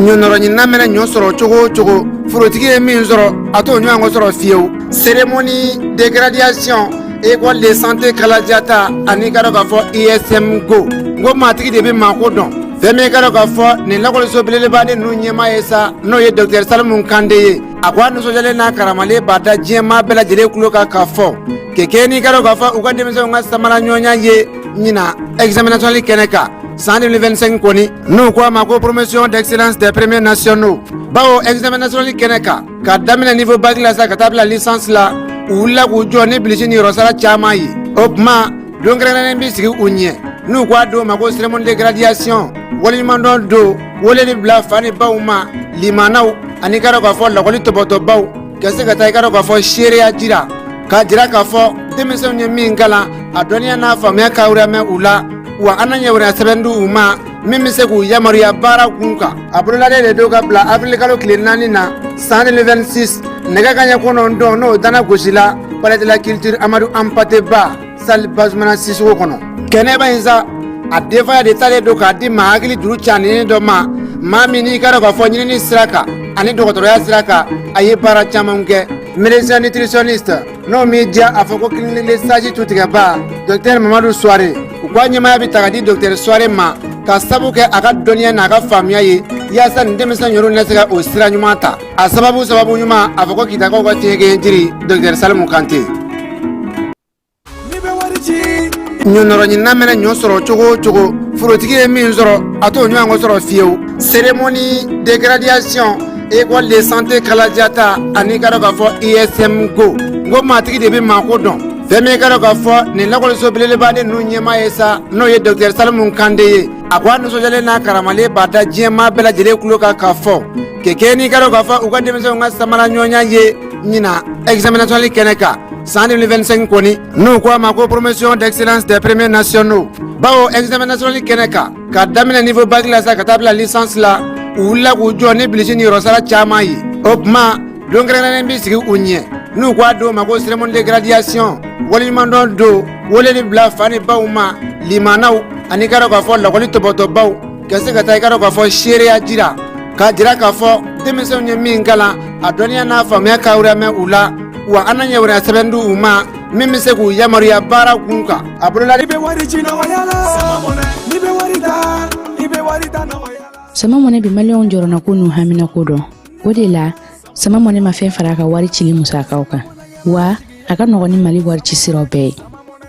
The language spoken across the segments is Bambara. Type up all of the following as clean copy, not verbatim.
Ɲɔnɔrɔɲinina mɛnɛ ɲɔ sɔrɔ cogo o cogo, forotigi ye min sɔrɔ, a t'o ɲɔgɔn sɔrɔ fiyewu. Cérémonie de graduation, école de santé Kalajata ani ka dɔn k'a fɔ ISM go, n ko maatigi de bɛ maako dɔn. Fɛn min ka dɔn k'a fɔ nin lakɔliso belebeleba de ninnu ɲɛmaa ye sa, n'o ye docteur Salimu Kante ye, a ko a nisɔndiyalen n'a karamalen b'a da diɲɛmaa bɛɛ lajɛlen tulo kan k'a fɔ keke n'i ka dɔn k'a fɔ u ka denmisɛnw ka samara ɲɔgɔnya ye ɲinan examen national kɛnɛ kan san 2025 kɔni, n'u ko a ma ko promotion d'excellence des premiers nationaux, bawo examen national kɛnɛ kan, ka daminɛ niveau bac la sa ka taa bila licence la, u wulila k'u jɔ ni bilisi ni yɔrɔsara caman ye. O tuma, don kɛrɛnkɛrɛnnen bɛ sigi u ɲɛ, n'u ko a don ma ko cérémonie de graduation, waleɲumandɔn don, weleli bila fa ni baw ma, limanaw ani ka dɔn k'a fɔ lakɔli tɔbɔtɔbaw, ka se ka taa i ka dɔn k'a fɔ seereya jira, k'a jira k'a fɔ denmisɛnw ye min kalan, a dɔnniya n'a faamuya ka mɛn u la, wa an na yamaruya sɛbɛn di u ma min bɛ se k'u yamaruya baara kun kan. A bololalen de don ka bila avril kalo tile 4 na san 2026, nɛgɛ kanɲɛ 9, n'o dana gosi la, palais de la culture Amadu Anpate Ba, salle Basumana Sisoko kɔnɔ. Kɛnɛba in sa, a denfaya de talen don k'a di maa hakili juru caninen dɔ ma, maa min n'i ka dɔn k'a fɔ ɲinini sira kan ani dɔgɔtɔrɔya sira kan, a ye baara caman kɛ, médecin nutritionniste, n'o m'i diya, a fɔ ko clinique sage tutigɛba, docteur Mamadu Suware. U ko a ɲɛmaaya bɛ ta ka di docteur Suware ma ka sabu kɛ a ka dɔnniya n'a ka faamuya ye, yaasa nin denmisɛn yɛrɛ na se ka o sira ɲuman ta. A sababu sababu ɲuman, a fɔ ko Kitakaw ka tiɲɛ jiri, docteur Salimu Kante. Ɲɔnɔrɔɲinina mɛnɛ ɲɔ sɔrɔ cogo o cogo, forotigi ye min sɔrɔ, a t'o ɲɔgɔn sɔrɔ fiyewu. Cérémonie de graduation, école de santé Kalajata ani ka dɔn k'a fɔ ISM go, n ko maatigi de bɛ maako dɔn. Fɛn min ka dɔn k'a fɔ nin lakɔliso belebeleba de ninnu ɲɛmaa ye sa, n'o ye docteur Salimu Kante ye, a ko a nisɔndiyalen n'a karamalen b'a da diɲɛmaa bɛɛ lajɛlen tulo kan k'a fɔ keke n'i ka dɔn k'a fɔ u ka denmisɛnw ka samara ɲɔgɔnya ye ɲinan examen national kɛnɛ kan san 2025 kɔni, n'u ko a ma ko promotion d'excellence des premiers nationaux, bawo examen national kɛnɛ kan, ka daminɛ niveau bac la sa ka taa bila licence la, u wulila k'u jɔ ni bilisi ni yɔrɔsara caman ye. O tuma, don kɛrɛnkɛrɛnnen bɛ sigi u ɲɛ, n'u ko a don ma ko cérémonie de graduation, waleɲumandɔn don, weleli bila fa ni baw ma, limanaw ani ka dɔn k'a fɔ lakɔli tɔbɔtɔbaw, ka se ka taa i ka dɔn k'a fɔ seereya jira, k'a jira k'a fɔ denmisɛnw ye min kalan, a dɔnniya n'a faamuya ka mɛn u la, wa an na yamaruya sɛbɛn di u ma min bɛ se k'u yamaruya baara kun kan. A bolola. I bɛ wari ci nɔgɔya la, n'i bɛ wari ta, i bɛ wari ta nɔgɔya la. Sama Mɔnɛ bɛ maliyɛnw jɔrɔnako n'u haminako dɔn. O de la, Sama Mɔnɛ ma fɛn fara a ka wari cili musakaw kan, wa a ka nɔgɔn ni Mali wari ci siraw bɛɛ ye.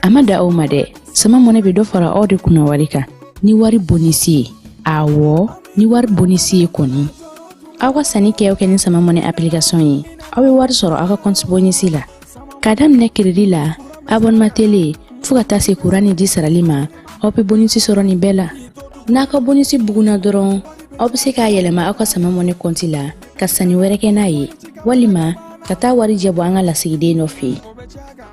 A ma da aw ma dɛ, Sama Mɔnɛ bɛ dɔ fara aw de kunna wari kan ni wari bonus ye. Awɔ, ni wari bonus ye kɔni, aw ka sanni kɛ o kɛ ni Sama Mɔnɛ application ye, aw bɛ wari sɔrɔ aw ka compte bonus la, k'a daminɛ crédit la, abonnement télé, fo ka taa se kuran ni ji sarali ma. Aw bɛ bonus sɔrɔ nin bɛɛ la. N'a ka bonus bugunna dɔrɔn, aw bɛ se k'a yɛlɛma aw ka Sama Mɔnɛ compte la ka sanni wɛrɛ kɛ n'a ye, walima ka taa wari jɛ bɔ an ka lasigiden dɔ fɛ yen.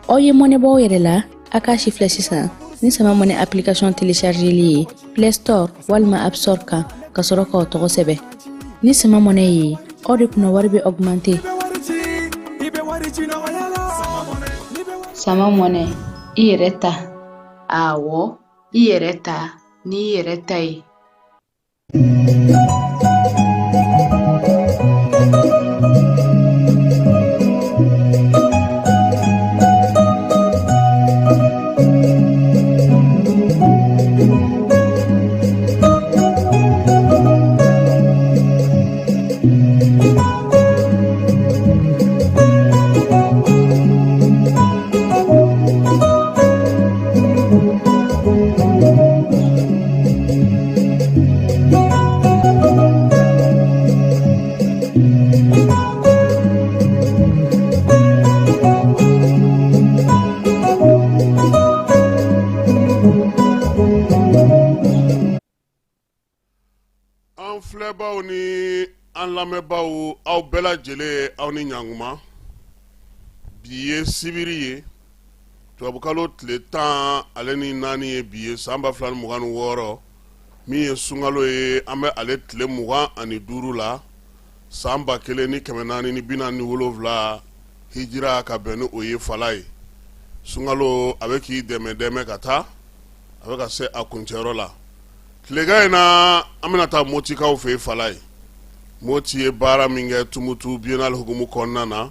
Aw ye mɔnɛ bɔ aw yɛrɛ la, a k'a si filɛ sisan ni Sama Mɔnɛ application téléchargeli ye Play Store walima App Store kan, ka sɔrɔ k'aw tɔgɔ sɛbɛn. Ni Sama Mɔnɛ ye, aw de kunna wari bɛ augmenter. I bɛ wari ci, i bɛ wari ci nɔgɔya la. Sama Mɔnɛ, i yɛrɛ ta. Awɔ, i yɛrɛ ta n'i yɛrɛ ta ye. An filɛbaw ni an lamɛnbaw, aw bɛɛ lajɛlen, aw ni ɲankuma. Bi ye sibiri ye, tubabukalo tile 14 ye bi ye, san 2026, min ye sunkalo ye, an bɛ ale tile 25 la, san 1447 hijira, ka bɛn ni o ye fala ye. Sunkalo a bɛ k'i dɛmɛ dɛmɛ ka taa, a bɛ ka se a kuncɛyɔrɔ la. Tilegan in na, an bɛna taa Motikaw fɛ yen fala ye. Moti ye baara min kɛ Tumutu biennale hukumu kɔnɔna na,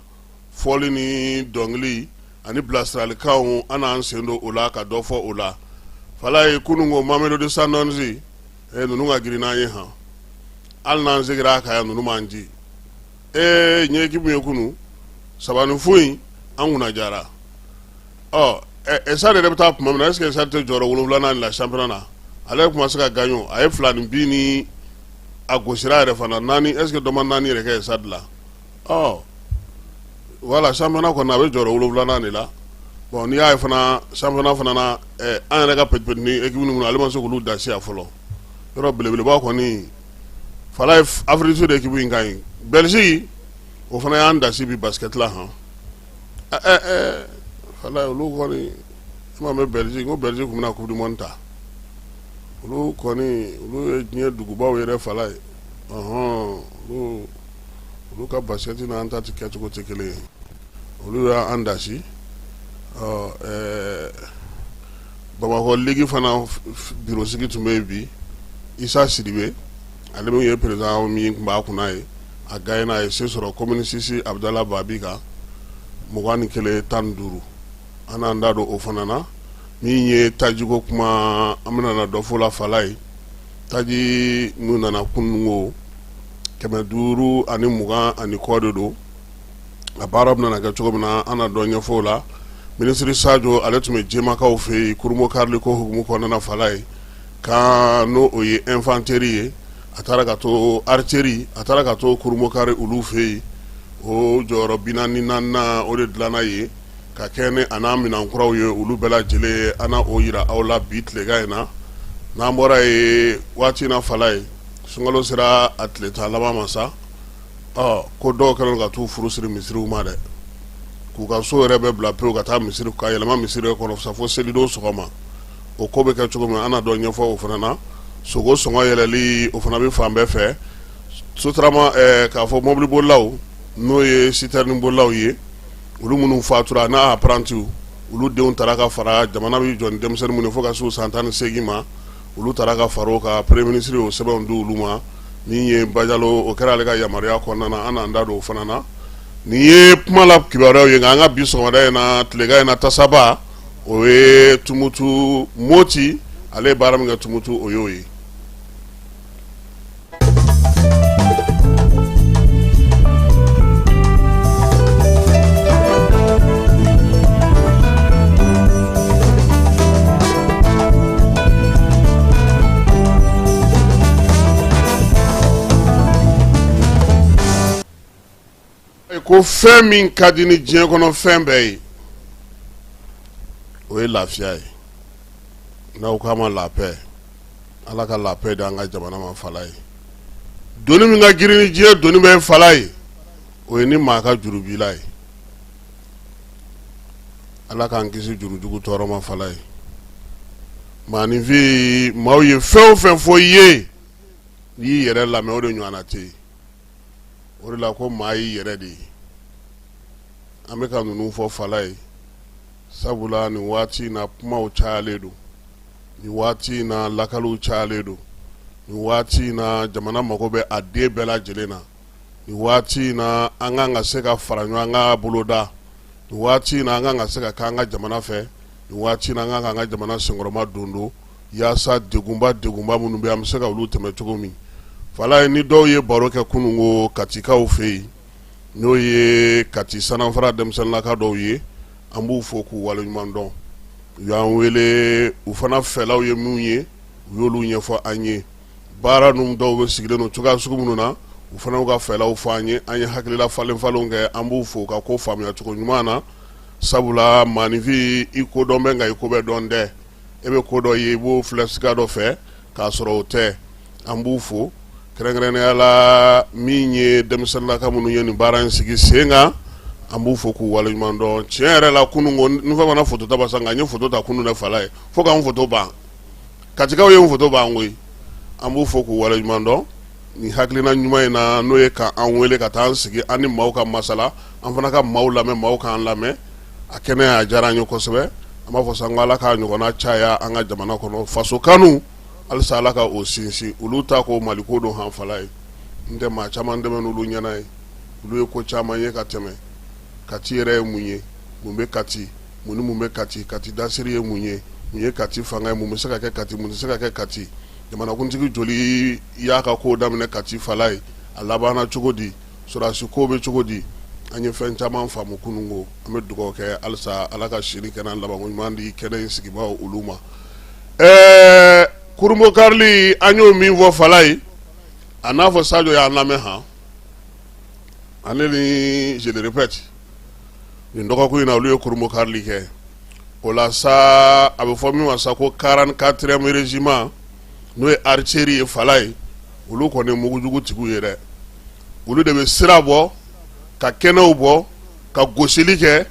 fɔli ni dɔnkili ani bilasiralikanw, an n'an sen don o la ka dɔ fɔ o la. Falaye, kunun ko Mamelodi Sundowns, ninnu ka girin n'an ye han, hali n'an seginna a kan yan, ninnu m'an ci. Ee, n ye équipe ye kunun 3-0 in, an kunna jara. Ɔ Stade yɛrɛ bɛ taa tuma min na, est-ce que Stade tɛ jɔyɔrɔ 7nan la championnat na? Ale tun ma se ka gagner, a ye 2 ni bin ni a gosira yɛrɛ fana naani. Est-ce que dɔ ma naani yɛrɛ kɛ Stade la? Ɔ voilà, championnat kɔnɔ a bɛ jɔyɔrɔ 7nan de la. Bon, n'i y'a ye fana, championnat fana na, an yɛrɛ ka petit petit ni équipe minnu, ale ma se k'olu dasi a fɔlɔ. Yɔrɔ belebeleba kɔni, Falaye, Afrique du Sud équipe in ka ɲi. Belgique, o fana y'an dasi bi basket la han. Falaye, olu kɔni, e ma mɛn Belgique ko Belgique tun bɛna coupe du monde ta? Olu kɔni, olu ye diɲɛ dugubaw yɛrɛ. Falaye, ɔhɔn, olu ka basket n'an ta kɛcogo tɛ kelen ye. Olu y'an dasi. Ɔ Bamakɔ ligue fana bureau sigi tun bɛ yen bi. Isa Sidibe, ale min ye président min tun b'a kunna ye, a gagné, a ye se sɔrɔ commune 6 Abudala Babi kan, 21-15. An n'an da don o fana na. Min ye tajiko kuma, an bɛna na dɔ fɔ la. Falaye, taji min nana kunun ko 520 ani kɔ de don. A baara bɛna kɛ cogo min na, an na dɔ ɲɛfɔ o la. Minisiri Sajo, ale tun bɛ jɛmakaw fɛ yen kurunbonkarili ko hukumu kɔnɔna. Falaye, kan n'o o ye infanterie ye, a taara ka to artillerie, a taara ka to kurunbonkari olu fɛ yen. O jɔyɔrɔ 44nan, o de dilanna yen ka kɛ ni a n'a minɛn kuraw ye, olu bɛɛ lajɛlen, an na o jira aw la bi tilegan in na. N'an bɔra yen, waati in na, Falaye, sunkalo sera a tile 10 laban ma sa. Ɔ ko dɔw kɛlen ka t'u furu siri misiriw ma dɛ, k'u ka so yɛrɛ bɛɛ bila pewu ka taa misiri ka yɛlɛma misiri kɔnɔ sa fo selidon sɔgɔma. O ko bɛ kɛ cogo min, an na dɔ ɲɛfɔ o fana na. Sogo sɔngɔ yɛlɛli, o fana bɛ fan bɛɛ fɛ. Sotarama, k'a fɔ mɔbilibolilaw, n'o ye citerne bolilaw ye, olu minnu fatura n'a apprentiw, olu denw taara ka fara jamana bɛ jɔ ni denmisɛnnin minnu fo ka se san 18 ma, olu taara ka fara o kan. Premier ministre y'o sɛbɛnw di olu ma. Min ye Bajalo, o kɛra ale ka yamaruya kɔnɔna na. An n'an da don o fana na. Nin ye kuma la kibaruyaw ye. Nka an ka bi sɔgɔmada in na, tilegan in na, tasaba, o ye Tumutu Moti, ale ye baara min kɛ Tumutu, o y'o ye. Ko fɛn min ka di ni diɲɛ kɔnɔ fɛn bɛɛ ye, o ye lafiya ye. N'aw k'a ma la paix, Ala ka la paix di an ka jamana ma. Falaye, doni min ka girin ni diɲɛ doni bɛɛ ye, Falaye, o ye ni maa ka juru b'i la ye. Ala k'an kisi jurujugu tɔɔrɔ ma. Falaye, maaninfin, maaw ye fɛn o fɛn fɔ i ye, n'i y'i yɛrɛ lamɛn, o de ɲɔgɔnna tɛ yen. O de la ko maa y'i yɛrɛ de ye. An bɛ ka ninnu fɔ, Falaye, sabula nin waati in na, kumaw cayalen don. Nin waati in na, lakaliw cayalen don. Nin waati in na, jamana mago bɛ a den bɛɛ lajɛlen na. Nin waati in na, an kan ka se ka fara ɲɔgɔn kan boloda. Nin waati in na, an kan ka se ka k'an ka jamana fɛ. Nin waati in na, an kan k'an ka jamana senkɔrɔma don don yaasa degunba degunba minnu bɛ, an bɛ se ka olu tɛmɛ cogo min. Falaye, ni dɔw ye baro kɛ kunun ko Katikaw fɛ yen, n'o ye Kati Sananfara denmisɛnninlaka dɔw ye, an b'u fo k'u waleɲuman dɔn. U y'an wele, u fana fɛlaw ye minnu ye, u y'olu ɲɛfɔ an ye. Baara ninnu dɔw bɛ sigilen don cogoya sugu minnu na, u fana y'u ka fɛlaw fɔ an ye. An ye hakilila falen falenw kɛ. An b'u fo u ka ko faamuya cogo ɲuman na, sabula maaninfin, i ko dɔn bɛ, nka i ko bɛɛ dɔn tɛ. E bɛ ko dɔ ye, i b'o filɛ sira dɔ fɛ k'a sɔrɔ o tɛ. An b'u fo kɛrɛnkɛrɛnnenya la. Min ye denmisɛnninlaka minnu ye nin baara in sigi sen kan, an b'u fo k'u waleɲuman dɔn. Tiɲɛ yɛrɛ la, kunun ko n fa mana foto ta sa, nka n ye foto ta kunun ne Falaye, fo k'an foto ban. Katikaw ye n foto ban koyi. An b'u fo k'u waleɲuman dɔn nin hakilina ɲuman in na, n'o ye k'an wele ka taa an sigi, an ni maaw ka masala, an fana ka maaw lamɛn, maaw k'an lamɛn. A kɛnɛ a diyara an ye kosɛbɛ. An b'a fɔ sa ko Ala k'a ɲɔgɔnna caya an ka jamana kɔnɔ. Faso kanu, halisa Ala ka o sinsin. Olu ta ko Maliko don han, Falaye. N tɛ maa caman dɛmɛ n'olu ɲɛna ye, olu ye ko caman ye ka tɛmɛ. Kati yɛrɛ ye mun ye? Mun bɛ Kati? Mun ni mun bɛ Kati? Kati dasiri ye mun ye? Mun ye Kati fanga ye? Mun bɛ se ka kɛ Kati? Mun tɛ se ka kɛ Kati? Jamanakuntigi joli y'a ka kow daminɛ Kati fala ye? A labanna cogo di? Sɔrɔdasi ko bɛ cogo di? An ye fɛn caman faamu kununko. An bɛ dugawu kɛ halisa Ala ka si ni kɛnɛya labanko ɲuman di kɛnɛ in sigibaaw olu ma. Ɛɛ kurunbonkarili an y'o min fɔ fala ye, a n'a fɔ Sajo y'an lamɛn han, ale ni je le répète nin dɔgɔkun in na olu ye kurunbonkarili kɛ. O la sa a bɛ fɔ min ma sa ko 44e régiment n'o ye artillerie ye fala ye, olu kɔni ye mugujugu tigiw ye dɛ. Olu de bɛ sira bɔ ka kɛnɛw bɔ ka gosili kɛ,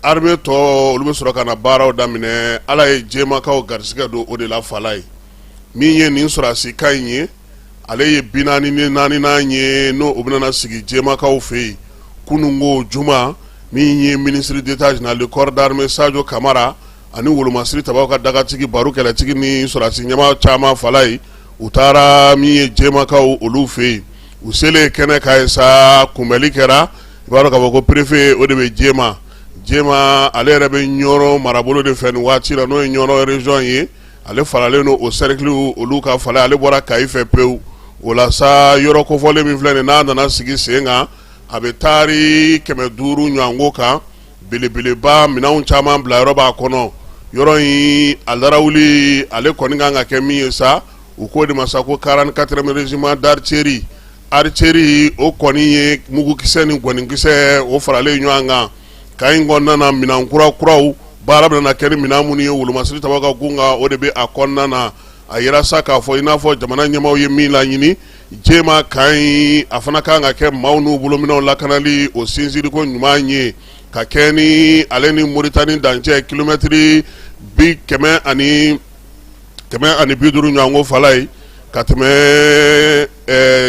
armée tɔ olu bɛ sɔrɔ ka na baaraw daminɛ. Ala ye jɛmakaw garisɛgɛ don o de la fala ye. Min ye nin sɔrɔdasi camp in ye, ale ye 44nan ye, n'o o bɛna sigi jɛmakaw fɛ yen kununko juma. Min ye ministre d'État général du corps d'armée Sajo Kamara ani wolomasiri tabaw ka dagatigi baro kɛlɛtigi ni sɔrɔdasi ɲɛmaa caman fala ye, u taara min ye jɛmakaw olu fɛ yen. U selen kɛnɛ kan yen sa, kunbɛli kɛra. I b'a dɔn k'a fɔ ko préfet o de bɛ jɛma jɛma, ale yɛrɛ bɛ Ɲɔrɔ marabolo de fɛ nin waati la, n'o ye Ɲɔrɔ région ye. Ale faralen don o cercle olu kan fala, ale bɔra Kayi fɛ pewu. O la sa yɔrɔ kofɔlen min filɛ nin, n'a nana sigi sen kan, a bɛ taari 500 ɲɔgɔnko kan, belebeleba, minɛnw caman bila yɔrɔ b'a kɔnɔ. Yɔrɔ in a larawuli, ale kɔni kan ka kɛ min ye sa, u k'o de ma sa ko 44e régiment d'artillerie. Artillerie o kɔni ye mugukisɛ ni gɔnikisɛ o faralen ɲɔgɔn kan. Camp in kɔnɔna na, minɛn kura kuraw baara bɛna kɛ ni minɛn minnu ye wolomasiri tabaw ka gun kan, o de bɛ a kɔnɔna na. A yira sa k'a fɔ i n'a fɔ jamana ɲɛmaaw ye min laɲini, jɛma camp in a fana kan ka kɛ maaw n'u bolominɛnw lakanali o sinsinko ɲuman ye, ka kɛ ni ale ni Moritani dancɛ kilomɛtiri bi kɛmɛ ani 150 ɲɔgɔnko fala ye, ka tɛmɛ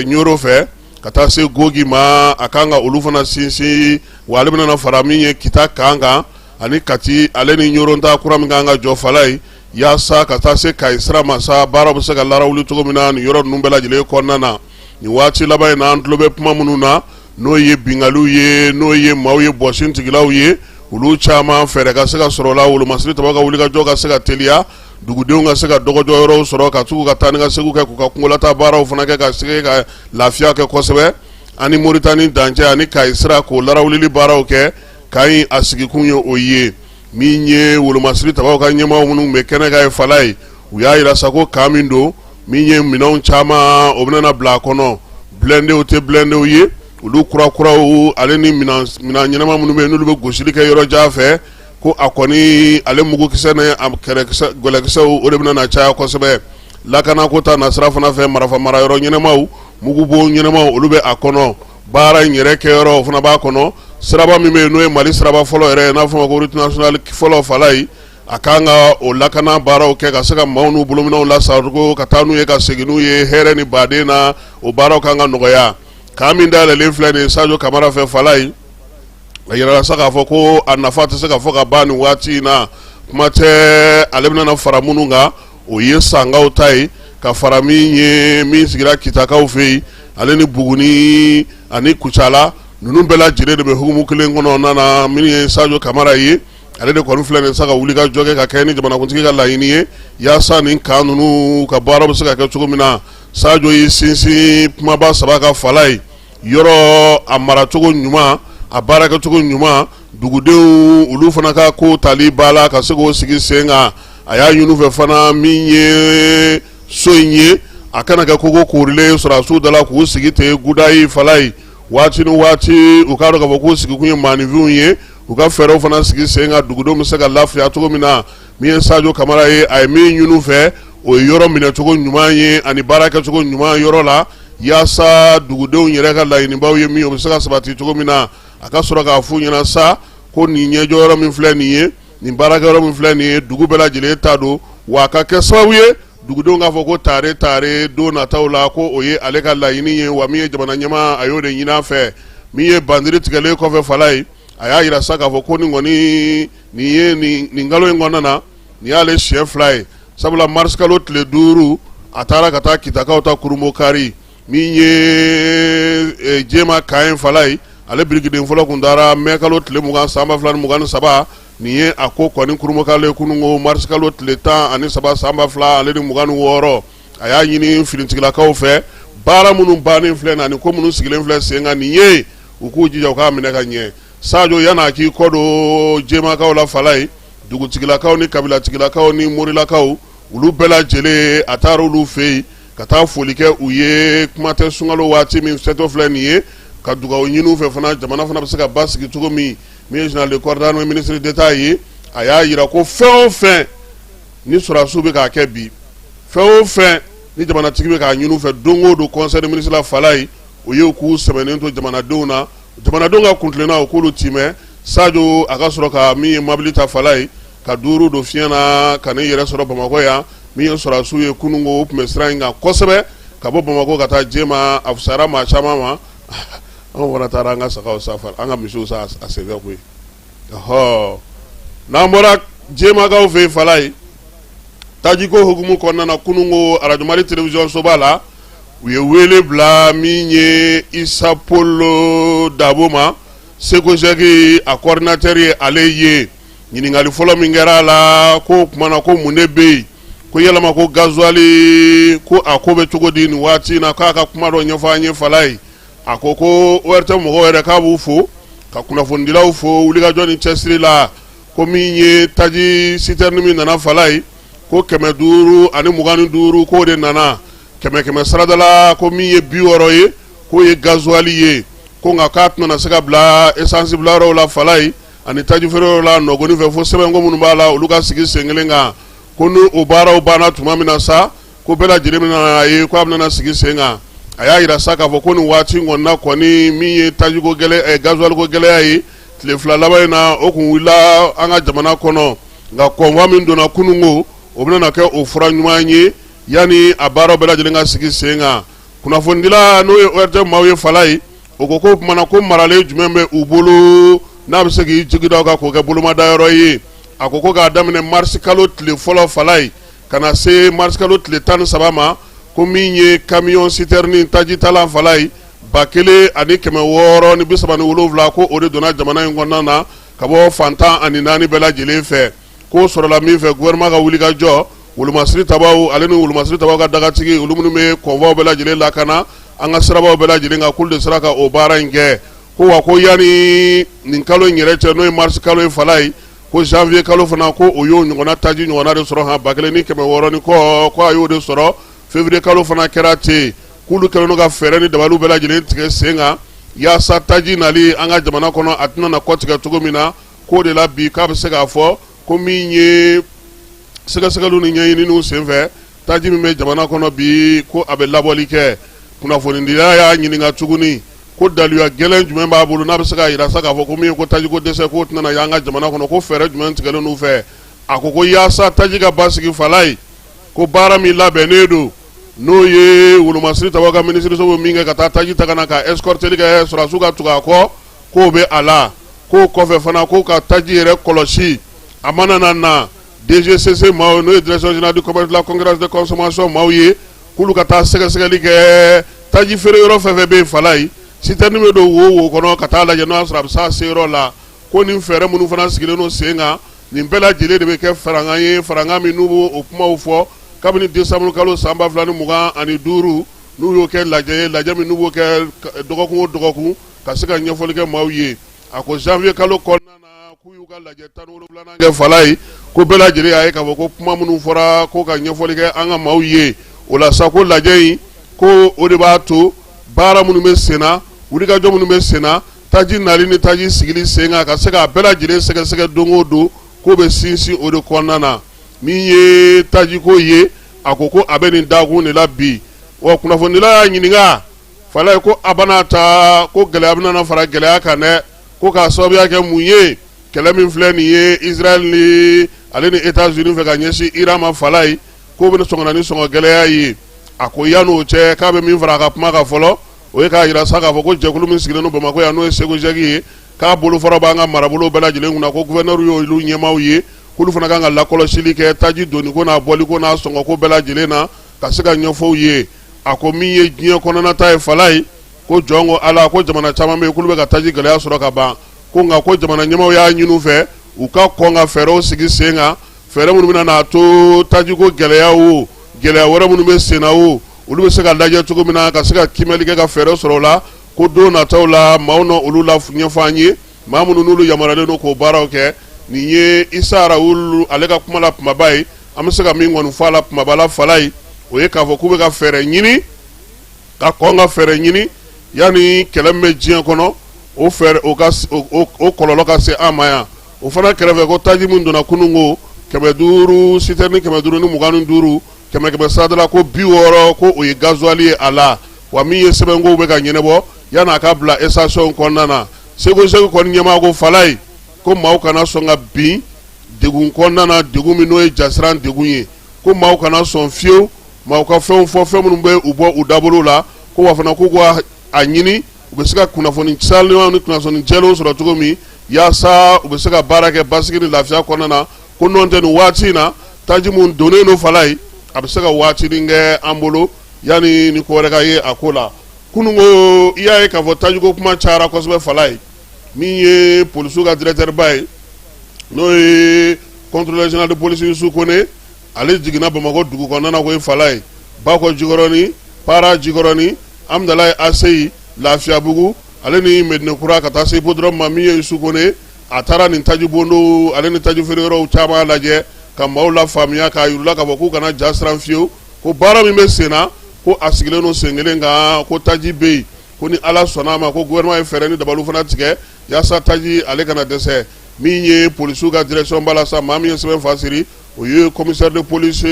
Ɲɔrɔ fɛ ka taa se Gogi ma. A kan ka olu fana sinsin, wa ale bɛna fara min ye Kita camp kan ani Kati, ale ni Ɲɔrɔ ta kura min kan ka jɔ fala ye, yaasa ka taa se Kayi sira ma sa, baara bɛ se ka larawuli cogo min na nin yɔrɔ ninnu bɛɛ lajɛlen kɔnɔna na. Nin waati laban in na, an tulo bɛ kuma minnu na, n'o ye binkaliw ye, n'o ye maaw ye bɔsintigilaw ye, olu caman fɛɛrɛ ka se ka sɔrɔ o la, wolomasiri tabaw ka wulikajɔ ka se ka teliya, dugudenw ka se ka dɔgɔjɔ yɔrɔw sɔrɔ ka tugu ka taa ni ka segin kɛ, k'u ka kungolata baaraw fana kɛ, ka se ka lafiya kɛ kosɛbɛ. Ani Moritani dancɛ ani Kayi sira k'o larawulili baaraw kɛ, camp in a sigikun ye o ye. Min ye wolomasiri tabaw ka ɲɛmaaw minnu bɛ kɛnɛ kan ye fala ye, u y'a yira sa ko camp min don, min ye minɛnw caman o bɛna bila a kɔnɔ, blindéw tɛ blindéw ye, olu kurakuraw, ale ni minɛn ɲɛnama minnu bɛ yen n'olu bɛ gosili kɛ yɔrɔ jan fɛ, ko a kɔni ale mugukisɛ ni a gɛlɛkisɛw o de bɛna na caya kosɛbɛ. Lakanako ta nasira fana fɛ, marifa marayɔrɔ ɲɛnamaw, mugubon ɲɛnamaw, olu bɛ a kɔnɔ. Baara in yɛrɛ kɛyɔrɔ o fana b'a kɔnɔ. Siraba min bɛ yen n'o ye Mali siraba fɔlɔ yɛrɛ ye, n'a fɔ ma ko route nationale fɔlɔ fala ye, a kan ka o lakana baaraw kɛ ka se ka maaw n'u bolominɛnw lasago ka taa n'u ye ka segin n'u ye hɛrɛ ni baden na. O baaraw kan ka nɔgɔya. Camp min dayɛlɛlen filɛ nin ye Sajo Kamara fɛ fala ye, a yirala sa k'a fɔ ko a nafa tɛ se ka fɔ ka ban nin waati in na. Kuma tɛ ale bɛna fara minnu kan, o ye Sankaw ta ye, ka fara min ye min sigira Kitakaw fɛ yen, ale ni Buguni ani Kucala, ninnu bɛɛ lajɛlen de bɛ hukumu kelen kɔnɔna na. Min ye Sajo Kamara ye, ale de kɔni filɛ nin sa ka wulikajɔ kɛ ka kɛ ni jamanakuntigi ka laɲini ye, yaasa nin camp ninnu ka baara bɛ se ka kɛ cogo min na. Sajo y'i sinsin kumaba saba kan fala ye: yɔrɔ a maracogo ɲuman, a baarakɛcogo ɲuman, dugudenw olu fana ka ko tali ba la ka se k'o sigi sen kan. A y'a ɲini u fɛ fana, min ye so in ye, a kana kɛ kogo koorilen sɔrɔdasiw da la k'u sigi ten gudayi fala ye waati ni waati. U k'a dɔn k'a fɔ k'u sigikun ye maaninfinw ye, u ka fɛɛrɛw fana sigi sen kan dugudenw bɛ se ka lafiya cogo min na. Min ye Sajo Kamara ye, a ye min ɲini u fɛ, o ye yɔrɔ minɛcogo ɲuman ye ani baarakɛcogo ɲuman yɔrɔ la, yaasa dugudenw yɛrɛ ka laɲinibaw ye min ye, o bɛ se ka sabati cogo min na. A ka sɔrɔ k'a f'u ɲɛna sa ko nin ɲɛjɔ yɔrɔ min filɛ nin ye, nin baarakɛyɔrɔ min filɛ nin ye, dugu bɛɛ lajɛlen ta don, wa a ka kɛ sababu ye dugudenw k'a fɔ ko tare tare don nataw la, ko o ye ale ka laɲini ye, wa min ye jamana ɲɛmaa, a y'o de ɲini a fɛ. Min ye bandiri tigɛlen kɔfɛ fala ye, a y'a yira sa k'a fɔ ko nin kɔni nin ye nin kalo in kɔnɔna na, nin y'ale siɲɛ fila ye, sabula marisikalo tile 5 a taara ka taa Kitakaw ta kurunbonkari. Min ye Jema camp ye Falayi, ale birikiden fɔlɔ tun dara mɛ kalo tile 20 san 2023. Nin ye a ko kɔni kurunbonkari kununko marisi kalo tile 13 san 2026. A y'a ɲini finitigilakaw fɛ, baara minnu bannen filɛ na ani ko minnu sigilen filɛ sen kan nin ye, u k'u jija u k'a minɛ ka ɲɛ. Sajo, yan'a k'i kɔ don Jemakaw la Falayi, dugutigilakaw ni kabilatigilakaw ni morilakaw, olu bɛɛ lajɛlen, a taara olu fɛ yen ka taa foli kɛ u ye. Kuma tɛ sunkalo waati min sɛtɔ filɛ nin ye, ka dugawu ɲini u fɛ fana, jamana fana bɛ se ka basigi cogo min. Min ye général de corps d'armée ministre d'État ye, a y'a jira ko fɛn o fɛn ni sɔrɔdasiw bɛ k'a kɛ bi, fɛn o fɛn ni jamanatigi bɛ k'a ɲini u fɛ don o don conseil des ministres la Falayi, o ye k'u sɛmɛnen to jamanadenw na, jamanadenw ka kuntilenna o k'olu timɛ. Sajo, a ka sɔrɔ ka min ye mabili ta Falayi, ka duuru don fiɲɛ na ka n'i yɛrɛ sɔrɔ Bamakɔ yan. Min ye sɔrɔdasiw ye kununko, u tun bɛ sira in kan kosɛbɛ ka bɔ Bamakɔ ka taa Jema. A fisayara maa caman ma. Anw fana taara an ka sagaw san, an ka misiw san a senfɛ koyi. Ɔhɔ, n'an bɔra Jemakaw fɛ yen Falayi, tajiko hukumu kɔnɔna na, kununko arajo Mali télévision soba la, u ye wele bila min ye Isa Paul Dabo ma, SECOGEC a coordinateur ye. Ale ye ɲininkali fɔlɔ min kɛra a la, ko o tuma na ko mun de bɛ yen, ko yalama ko gazuwali ko a ko bɛ cogo di nin waati in na, k'a ka kuma dɔ ɲɛfɔ an ye Falayi. A ko ko ORTM mɔgɔw yɛrɛ, k'a b'u fo ka kunnafonidilaw fo wulikajɔ ni cɛsiri la, ko min ye taji citerne min nana Falayi, ko 525, k'o de nana kɛmɛ kɛmɛ sarada la, ko min ye 60 ye, k'o ye gazuwali ye, ko nka k'a tɛna se ka bila esansi bilayɔrɔw la Falayi ani taji feereyɔrɔ la nɔgɔni fɛ, fo sɛbɛnko minnu b'a la, olu ka sigi sen kelen kan. Ko ni o baaraw banna tuma min na sa, ko bɛɛ lajɛlen bɛna a ye ko a bɛna sigi sen kan. A y'a jira sa k'a fɔ ko nin waati in kɔni na kɔni, min ye tajiko gɛlɛya, gazuwaliko gɛlɛya ye tile 2 laban in na, o kun wulila an ka jamana kɔnɔ, nka convoi min donna kununko, o bɛna kɛ o fura ɲuman ye yanni a baaraw bɛɛ lajɛlen ka sigi sen kan. Kunnafonidila n'o ye ORTM maaw ye Falayi, o ko k'o tuma na ko maralen jumɛn bɛ u bolo n'a bɛ se k'i jigi da o kan k'o kɛ bolomadayɔrɔ ye? A ko ko k'a daminɛ marisi kalo tile fɔlɔ Falayi ka na se marisi kalo tile 13 ma, ko min ye camion citerne tajitalan Falayi 1637, ko o de donna jamana in kɔnɔna na ka bɔ fan 14 bɛɛ lajɛlen fɛ. K'o sɔrɔla min fɛ, gouvernement ka wuli ka jɔ, wolomasiri tabaw ale ni wolomasiri tabaw ka dagatigi, olu minnu bɛ convoi bɛɛ lajɛlen lakana an ka sirabaw bɛɛ lajɛlen kan, k'olu de sera ka o baara in kɛ. Ko wa ko yanni nin kalo in yɛrɛ cɛ, n'o ye marisi kalo ye Falayi, ko janvier kalo fana, ko o y'o ɲɔgɔnna taji ɲɔgɔnna de sɔrɔ han, 1600 ni kɔ, ko a y'o de sɔrɔ. Février kalo fana kɛra ten. K'olu kɛlen don ka fɛɛrɛ ni dabaliw bɛɛ lajɛlen tigɛ sen kan yaasa taji nali an ka jamana kɔnɔ, a tɛna na kɔtigɛ cogo min na. K'o de la bi, k'a bɛ se k'a fɔ ko min ye sɛgɛsɛgɛliw ni ɲɛɲininiw senfɛ, taji min bɛ jamana kɔnɔ bi, ko a bɛ labɔli kɛ. Kunnafonidila y'a ɲininka tuguni ko daluya gɛlɛn jumɛn b'a bolo n'a bɛ se k'a jira sa k'a fɔ ko min ye ko tajiko dɛsɛ k'o tɛna y'an ka jamana kɔnɔ, ko fɛɛrɛ jumɛn tigɛlen n'u fɛ? A ko ko yaasa taji ka basigi Falayi, ko baara min labɛnnen don, n'o ye wolomasiri tabaw ka minisiriso bɛ min kɛ ka taa taji ta ka na ka escorteli kɛ, sɔrɔdasiw ka tugu a kɔ, k'o bɛ a la. K'o kɔfɛ fana, ko ka taji yɛrɛ kɔlɔsi a mana na na DGCC maaw, n'o ye direction générale du commerce de la concurrence de consommation maaw ye, k'olu ka taa sɛgɛsɛgɛli kɛ taji feere yɔrɔ fɛn fɛn bɛ yen Falayi, citerne bɛ don wo wo kɔnɔ ka taa lajɛ n'o y'a sɔrɔ a bɛ s'a seyɔrɔ la. Ko nin fɛɛrɛ minnu fana sigilen don sen kan, nin bɛɛ lajɛlen de bɛ kɛ farankan ye, farankan min n'u b'o kumaw fɔ kabini décembre kalo san 2025, n'u y'o kɛ lajɛ ye, lajɛ min n'u b'o kɛ dɔgɔkun o dɔgɔkun ka se ka ɲɛfɔli kɛ maaw ye. A ko janvier kalo kɔnɔna na, k'u y'u ka lajɛ 17nan kɛ Falayi, ko bɛɛ lajɛlen y'a ye k'a fɔ ko kuma minnu fɔra ko ka ɲɛfɔli kɛ an ka maaw ye o la sa, ko lajɛ in, ko o de b'a to baara minnu bɛ sen na, wulikajɔ minnu bɛ sen na, taji nali ni taji sigili sen kan, ka se k'a bɛɛ lajɛlen sɛgɛsɛgɛ don o don, k'o bɛ sinsin o de kɔnɔna na. Min ye tajiko ye, a ko ko a bɛ nin dakun de la bi. Wa kunnafonidila y'a ɲininka Falayi ko a bɛna ta ko gɛlɛya bɛna fara gɛlɛya kan dɛ, ko k'a sababuya kɛ mun ye? Kɛlɛ min filɛ nin ye Israël ni ale ni États-Unis fɛ ka ɲɛsin Iran ma Falayi, k'o bɛna sɔn ka na ni sɔngɔ gɛlɛya ye. A ko yan'o cɛ, k'a bɛ min fara a ka kuma kan fɔlɔ, o ye k'a jira sa k'a fɔ ko jɛkulu min sigilen don Bamakɔ yan, n'o ye SECOGEC ye, k'a bolofara b'an ka marabolo bɛɛ lajɛlen kunna, ko gouverneur y'olu ɲɛmaaw ye, k'olu fana kan ka lakɔlɔsili kɛ taji donni ko n'a bɔli ko n'a sɔngɔ ko bɛɛ lajɛlen na, ka se ka ɲɛfɔ u ye. A ko min ye diɲɛ kɔnɔnata ye Falayi, ko jɔn ko Ala, ko jamana caman bɛ yen k'olu bɛ ka taji gɛlɛya sɔrɔ ka ban, ko nka ko jamana ɲɛmaaw y'a ɲini u fɛ u ka kɔn ka fɛɛrɛw sigi sen kan, fɛɛrɛ minnu bɛna n'a to tajiko gɛlɛya o gɛlɛya wɛrɛ minnu bɛ sen na o, olu bɛ se ka lajɛ cogo min na ka se ka kiimɛli kɛ ka fɛɛrɛ sɔrɔ o la, ko don nataw la maaw na olu la ɲɛfɔ an ye, maa minnu n'olu yamaruyalen don k'o baaraw kɛ. Nin ye Isa Rawulu ale ka kuma la kumaba ye. An bɛ se ka min kɔni fɔ a la kumaba la Falayi, o ye k'a fɔ k'u bɛ ka fɛɛrɛ ɲini, ka kɔn ka fɛɛrɛ ɲini yanni kɛlɛ min bɛ diɲɛ kɔnɔ, o fɛɛrɛ o ka o kɔlɔlɔ ka se an ma yan. O fana kɛrɛfɛ, ko taji min donna kununko 500, sitɛrini 525, kɛmɛ kɛmɛ sarada la ko 60, ko o ye gazuwali ye a la. Wa min ye sɛbɛnkow bɛ ka ɲɛnabɔ yanni a ka bila station kɔnɔna na. Segu kɔni ɲɛmaa ko Falayi, ko maaw kana sɔn ka bin degun kɔnɔna na, degun min n'o ye jasiran degun ye, ko maaw kana sɔn fiyewu maaw ka fɛnw fɔ, fɛn minnu bɛ u bɔ u dabolo la, ko wa fana k'u ka a ɲini u bɛ se ka kunnafoni salenw ni kunnafoni jɛlenw sɔrɔ cogo min, yaasa u bɛ se ka baara kɛ basigi ni lafiya kɔnɔna na. Ko nɔntɛ nin waati in na, taji min donnen don Falayi, a bɛ se ka waatinin kɛ an bolo yanni ni ko wɛrɛ ka ye a ko la. Kununko i y'a ye k'a fɔ tajiko kuma cayara kosɛbɛ Falayi. Min ye polisiw ka directeur ba ye, n'o ye contrôleur général de police Yusu Kone, ale jiginna Bamakɔ dugu kɔnɔna na koyi Falayi, Bakɔ Jikɔrɔni, Para Jikɔrɔni, Amudalayi ACI, Lafiyabugu, ale ni Medinekura, ka taa se hippodrome ma. Min ye Yusu Kone, a taara nin taji bondow ale ni taji feere yɔrɔw caman lajɛ ka maaw la faamuya, k'a yir'u la k'a fɔ k'u kana ja siran fiyewu, ko baara min bɛ sen na, ko a sigilen don sen kelen kan, ko taji bɛ yen, ko ni Ala sɔnna a ma, ko gouvernement ye fɛɛrɛ ni dabaliw fana tigɛ yaasa taji ale kana dɛsɛ. Min ye polisiw ka direction ba la sa, maa min ye sɛbɛn fa siri, o ye commissaire de police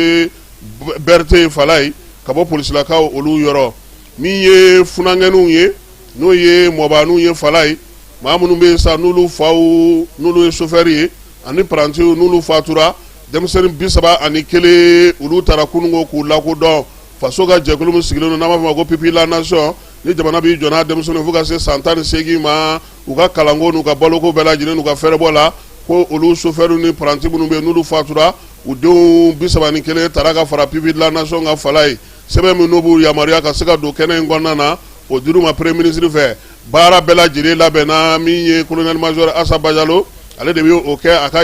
Berete Falayi, ka bɔ polisilakaw olu yɔrɔ. Min ye funankɛninw ye, n'o ye mɔbaaninw ye Falayi, maa minnu bɛ yen sa n'olu faw n'olu ye chauffeur ye ani parantiw, n'olu fatura, denmisɛnnin 31, olu taara kununko k'u lakodɔn faso ka jɛkulu min sigilen don n'an b'a fɔ ma ko Pupilles la Nation, ni jamana b'i jɔ n'a denmisɛnninw fo ka se san 18 ma, u ka kalanko n'u ka baloko bɛɛ lajɛlen n'u ka fɛɛrɛbɔ la, ko olu chauffeur ni paranti minnu bɛ yen n'olu fatura, u denw 31 taara ka fara Pupilles la Nation ka Falayi. Sɛbɛn min n'o b'u yamaruya ka se ka don kɛnɛ in kɔnɔna na, o dir'u ma premier ministre fɛ. Baara bɛɛ lajɛlen labɛnna. Min ye colonel major Asa Bajalo, ale de bɛ o kɛ a ka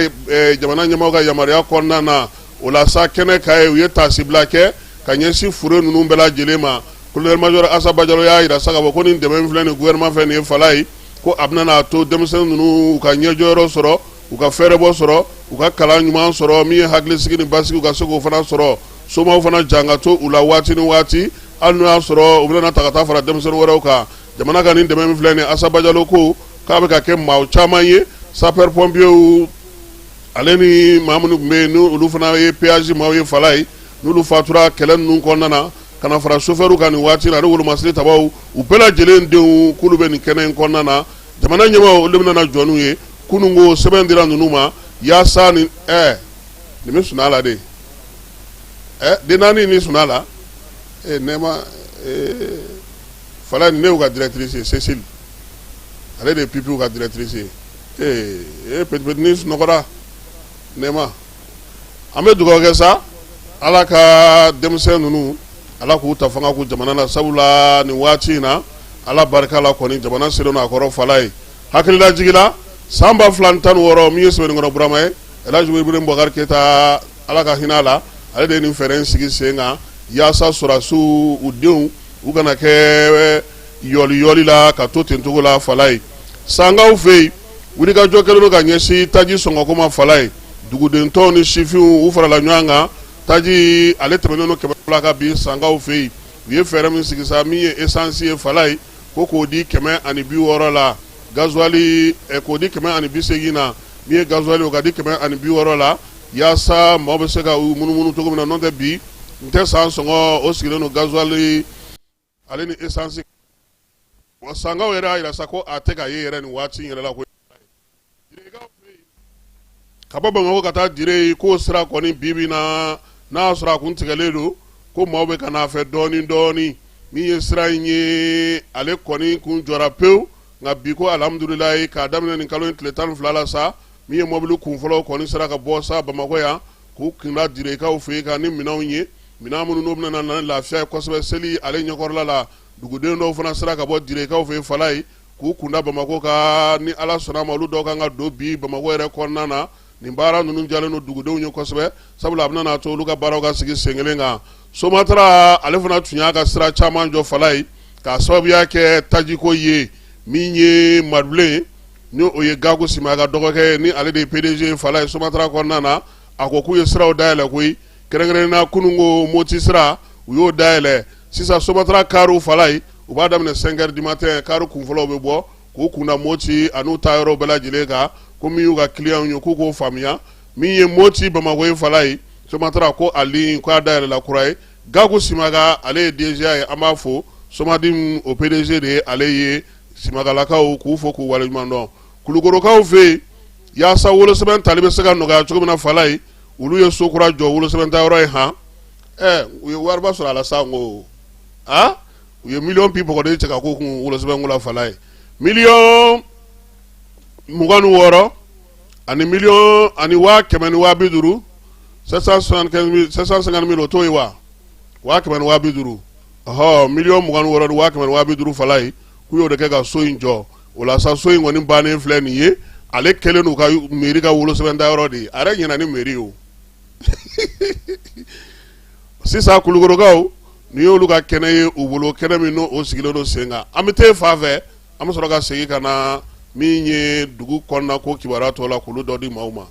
jamana ɲɛmaaw ka yamaruya kɔnɔna na. O la sa, kɛnɛ ka ye, u ye taasibila kɛ ka ɲɛsin fure ninnu bɛɛ lajɛlen ma. Colonel major Asa Bajalo y'a jira sa k'a fɔ ko nin dɛmɛ filɛ nin gouvernement fɛ nin ye Falayi, ko a bɛna n'a to denmisɛnnin ninnu u ka ɲɛjɔyɔrɔ sɔrɔ, u ka fɛɛrɛbɔ sɔrɔ, u ka kalan ɲuman sɔrɔ, min ye hakilisigi ni basigi, u ka se k'o fana sɔrɔ, somaw fana jan ka to u la waati ni waati, hali n'o y'a sɔrɔ u bɛna ta ka taa fara denmisɛnnin wɛrɛw kan. Jamana ka nin dɛmɛ min filɛ nin, Asa Bajalo ko k'a bɛ ka kɛ maa caman ye, sapeur pompier ale ni maa minnu tun bɛ yen n'olu fana ye péage maaw ye Falayi, n'olu fatura kɛlɛ ninnu kɔnɔna na, ka na fara chauffeur kan nin waati la, ani wolomasiri tabaw, u bɛɛ lajɛlen denw, k'olu bɛ nin kɛnɛ in kɔnɔna na. Jamana ɲɛmaaw olu de bɛna jɔ n'u ye. Kunun ko sɛbɛn dira ninnu ma yaasa nin nin bɛ sunaa la de, den naani ni sunaa la nɛma Falayi. Ne y'u ka directrice ye, Cécile, ale de ye pupilles ka directrice ye. Ee petit petit ni sunɔgɔra nɛma. An bɛ dugawu kɛ sa, Ala ka denmisɛn ninnu, Ala k'u ta fanga k'u jamana na, sabula nin waati in na, Ala barika la kɔni, jamana selen don a kɔrɔ Falayi. Hakililajigin la, san 2016, min ye Sɛbɛnnikɔrɔ Burama ye, Elhaji Ibrahim Bubakari Keyita, Ala ka hinɛ a la, ale de ye nin fɛɛrɛ in sigi sen kan yaasa sɔrɔdasiw u denw u kana kɛ yɔliyɔli la ka to ten cogo la Falayi. Sankaw fɛ yen, wulikajɔ kɛlen don ka ɲɛsin taji sɔngɔko ma Falayi. Duguden tɔw ni sifinw, u farala ɲɔgɔn kan. Taji ale tɛmɛnen don 200 kan bi Sankaw fɛ yen. U ye fɛɛrɛ min sigi sa, min ye essence ye Falayi, ko k'o di 160 la, gasoil k'o di 180 na, min ye gasoil o ka di 160 la, yaasa maaw bɛ se ka u munumunu cogo min na. N'o tɛ bi n tɛ san sɔngɔ o sigilen don gasoil ale ni essence. Wa Sankaw yɛrɛ y'a jira sa ko a tɛ ka ye yɛrɛ nin waati in yɛrɛ la ko ka bɔ Bamakɔ ka taa Dire, k'o sira kɔni bi bi na, n'a y'a sɔrɔ a kun tigɛlen don, ko maaw bɛ ka n'a fɛ dɔɔnin dɔɔnin. Min ye sira in ye, ale kɔni kun jɔra pewu, nka bi ko alihamudulilayi, k'a daminɛ nin kalo in tile 12 la sa, min ye mɔbili kun fɔlɔ kɔni sera ka bɔ sa Bamakɔ yan k'u kunda Direkaw fɛ yen ka ni minɛnw ye. Minɛn minnu n'u bɛna na ni lafiya ye kosɛbɛ seli ale ɲɛkɔrɔla la, duguden dɔw fana sera ka bɔ Direkaw fɛ yen Falaye k'u kunda Bamakɔ kan. Ni Ala sɔnna a ma, olu dɔw kan ka don bi Bamakɔ yɛrɛ kɔnɔna na. Nin baara ninnu diyalen don dugudenw ye kosɛbɛ, sabula a bɛna n'a to olu ka baaraw ka sigi sen kelen kan. Somatra ale fana tun y'a ka sira caman jɔ Falaye k'a sababuya kɛ tajiko ye. Min ye Madulen, ni o ye Gaku Simaga dɔgɔkɛ ye, ni ale de ye PDG ye Falaye Somatra kɔnɔna na, a ko k'u ye siraw dayɛlɛ koyi, kɛrɛnkɛrɛnnen na kununko Moti sira, u y'o dayɛlɛ. Sisan Somatra kariw Falaye, u b'a daminɛ 5 heures du matin, kari kunfɔlɔw bɛ bɔ k'u kunda Moti an'u taa yɔrɔw bɛɛ lajɛlen kan. Ko min y'u ka kiliyanw ye, k'u k'o faamuya. Min ye Moti Bamakɔ ye Falaye, Somatra ko a ligne ko a dayɛlɛla kura ye. Gaku Simaga, ale ye DGA ye, an b'a fo. Somadim o PDG de ye ale ye. Simagalakaw k'u fo k'u waleɲuman dɔn. Kulukorokaw fɛ yen, yaasa wolosɛbɛn tali bɛ se ka nɔgɔya cogo min na Falaye, olu ye so kura jɔ wolosɛbɛn ta yɔrɔ ye. Han, ɛ, u ye wariba sɔrɔ a la sa. Ko aa, u ye miliyɔn bi bɔgɔden cɛ ka k'u kun wolosɛbɛnko la Falaye, miliyɔn 26 ani miliyɔn ani 100 ni 50,000, 750 mille. O t'o ye wa? 150,000. Ɔhɔ, miliyɔn 26 ni 150,000 Falaye, k'u y'o de kɛ ka so in jɔ. O la sa, so in kɔni bannen filɛ nin ye. Ale kɛlen n'u ka mairie ka wolosɛbɛn ta yɔrɔ de ye. A yɛrɛ ɲɛna ni mairie ye o. Sisan Kulukorokaw, nin y'olu ka kɛnɛ ye u bolo, kɛnɛ min n'o sigilen don sen kan. An bɛ taa fan fɛ, an bɛ sɔrɔ ka segin ka na min ye dugu kɔnɔna ko kibaruya tɔ la, k'olu dɔ di maaw ma.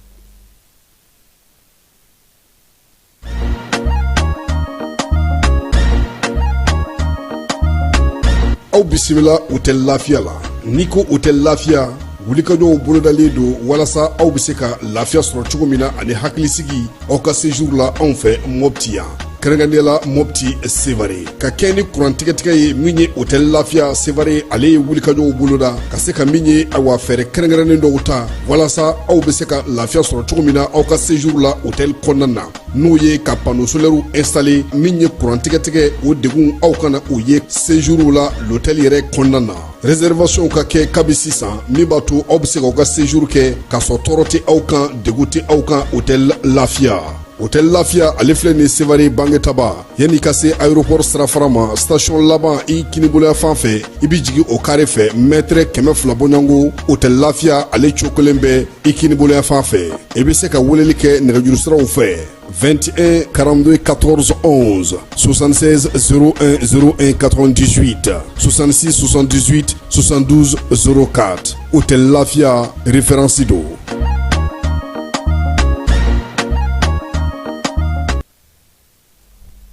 Aw bisimila Hôtel Lafiya la. N'i ko Hôtel Lafiya, wulikajɔw bolodalen don walasa aw bɛ se ka lafiya sɔrɔ cogo min na ani hakilisigi aw ka séjour la anw fɛ Mopti yan, kɛrɛnkɛrɛnnenya la Mopti Sevare. Ka kɛ ni kuran tigɛtigɛ ye, min ye Hôtel Lafiya Sevare, ale ye wulikajɔw boloda ka se ka min ye, awa, fɛɛrɛ kɛrɛnkɛrɛnnen dɔw ta walasa aw bɛ se ka lafiya sɔrɔ cogo min na aw ka séjour la hôtel kɔnɔna na, n'o ye ka panneau solaire installer. Min ye kuran tigɛtigɛ, o degun aw kana o ye séjour la l'hôtel yɛrɛ kɔnɔna na. Réservation ka kɛ kabi sisan, min b'a to aw bɛ se k'aw ka séjour kɛ k'a sɔrɔ tɔɔrɔ tɛ aw kan, degun tɛ aw kan. Hôtel Lafiya, Hôtel Lafiya, ale filɛ nin Sevare Bangetaba, yanni ka se aéroport sirafara ma, station laban i kiniboloya fan fɛ, i bɛ jigin o carré fɛ, mètre 200 bɔɲɔgɔnko, Hôtel Lafiya ale cokolen bɛ i kiniboloya fan fɛ. I bɛ se ka weleli kɛ nɛgɛjuru siraw fɛ: 21 42 14 11, 76 01 01 98, 66 78 72 04. Hôtel Lafiya, référence don.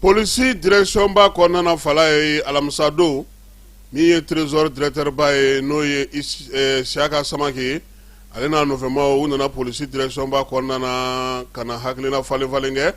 Polisi direction ba kɔnɔna na Falaye, alamisa don, min ye trésor directeur ba ye, n'o ye Siyaka Samake ye, ale n'a nɔfɛmaw, u nana polisi direction ba kɔnɔna na ka na hakilina falen falen kɛ.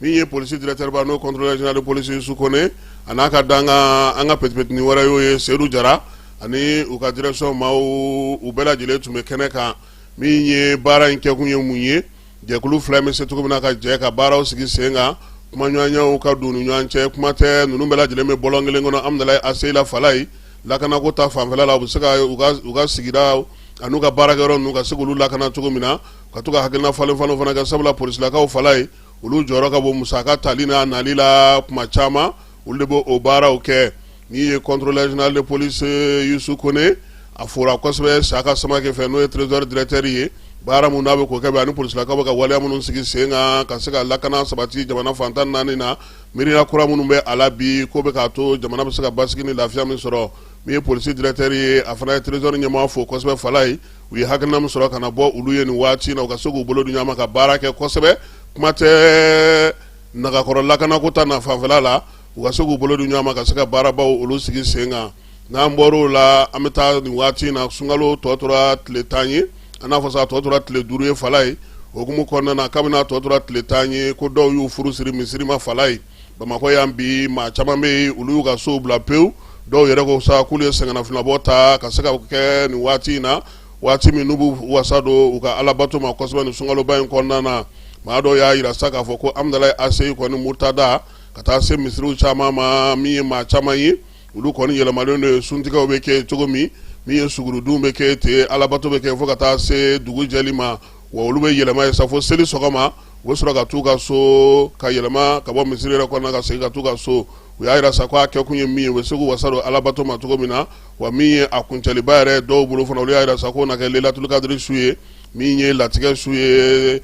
Min ye polisi directeur ba, n'o contrôleur général de police Yusu Kone, a n'a ka dankan, an ka petipetini wɛrɛ y'o ye, Seyidu Jara, ani u ka direction maaw, u bɛɛ lajɛlen tun bɛ kɛnɛ kan. Min ye baara in kɛkun ye mun ye? Jɛkulu fila bɛ se cogo min na ka jɛ ka baaraw sigi sen kan, kumaɲɔgɔnyaw ka don ni ɲɔgɔn cɛ. Kuma tɛ, ninnu bɛɛ lajɛlen bɛ bɔlɔn kelen kɔnɔ Amudalayi ACI la Falaye. Lakanako ta fanfɛla la, u bɛ se ka u ka sigida an'u ka baarakɛyɔrɔ ninnu, ka se k'olu lakana cogo min na, ka to ka hakilina falen falen fana kɛ, sabula polisilakaw Falaye, olu jɔyɔrɔ ka bon musaka tali n'a nali la. Kuma caman, olu de b'o baaraw kɛ. Min ye contrôleur général de police Yusu Kone, a fora kosɛbɛ Siyaka Samake fɛ, n'o ye trésor directeur ye, baara mun n'a bɛ k'o kɛ ani polisilakaw bɛ ka waleya minnu sigi sen kan ka se ka lakana sabati jamana fan 14 na. Miiriya kura minnu bɛ a la bi, ko bɛ k'a to jamana bɛ se ka basigi ni lafiya min sɔrɔ. Min ye polisi directeur ye, a fana ye trésor ɲɛmaa fo kosɛbɛ Falaye, u ye hakilina min sɔrɔ ka na bɔ olu ye nin waati na, u ka se k'u bolo di ɲɔgɔn ma ka baara kɛ kosɛbɛ. Kuma tɛ nagakɔrɔ lakanako ta na fanfɛla la, u ka se k'u bolo di ɲɔgɔn ma ka se ka baarabaw olu sigi sen kan. N'an bɔr'o la, an bɛ taa nin waati in na, sunkalo tɔ tora tile 10 ye, an n'a fɔ sa, tɔ tora tile 5 ye Falaye. O hukumu kɔnɔna na, kabini a tɔ tora tile 10 ye, ko dɔw y'u furu siri misiri ma Falaye Bamakɔ yan bi. Maa caman bɛ yen, olu y'u ka sow bila pewu. Dɔw yɛrɛ ko sa k'olu ye sɛgɛnnafiɲɛbɔ ta ka se ka kɛ nin waati in na, waati min n'u b'u wasa don u ka alabato ma kosɛbɛ nin sunkaloba in kɔnɔna na. Maa dɔw y'a jira sa k'a fɔ ko Amudalayi ACI kɔni murtada ka taa se misiriw caman ma, min ye maa caman ye, olu kɔni yɛlɛmalen don. Suntigɛw bɛ kɛ cogo min, min ye sugurudun bɛ kɛ ten, alabato bɛ kɛ fo ka taa se dugu jɛli ma, wa olu bɛ yɛlɛma ye sa fo seli sɔgɔma. U bɛ sɔrɔ ka t'u ka so ka yɛlɛma ka bɔ misiri yɛrɛ kɔnɔna ka segin ka t'u ka so. U y'a jira sa ko a kɛkun ye min ye, u bɛ se k'u wasa don alabato ma cogo min na. Wa min ye a kuncɛliba yɛrɛ dɔw bolo fana, olu y'a jira sa k'o na kɛ lelatulukadiri su ye, min ye latigɛ su ye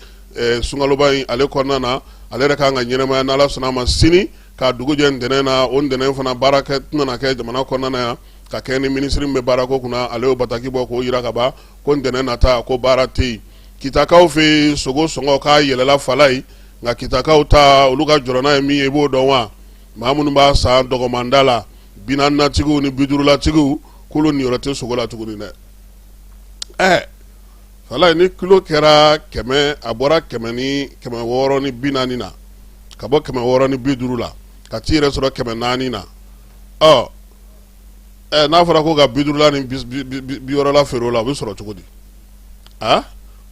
sunkaloba in ale kɔnɔna na. Ale yɛrɛ kan ka ɲɛnamaya n'Ala sɔnna a ma sini k'a dugu jɛ ntɛnɛn na. O ntɛnɛn fana baara tɛna na kɛ jamana kɔnɔna na yan, ka kɛ ni minisiri min bɛ baarako kunna, ale y'o bataki bɔ k'o jira ka ban ko ntɛnɛn nata ko baara tɛ yen. Kitakaw fɛ yen, sogo sɔngɔ k'a yɛlɛla Falayi. Nka kitakaw ta, olu ka jɔrɔna ye min ye, i b'o dɔn wa? Maa minnu b'a san dɔgɔmanda la, 40natigiw ni 50latigiw, k'olu niyɔrɔ tɛ sogo la tuguni dɛ. Ɛ Falayi, ni kilo kɛra 100, a bɔra 100 ni 640 na, ka bɔ 650 la ka t'i yɛrɛ sɔrɔ 400 na. Ɔ ɛ n'a fɔra ko ka 50la ni 60la feere o la, o bɛ sɔrɔ cogo di? A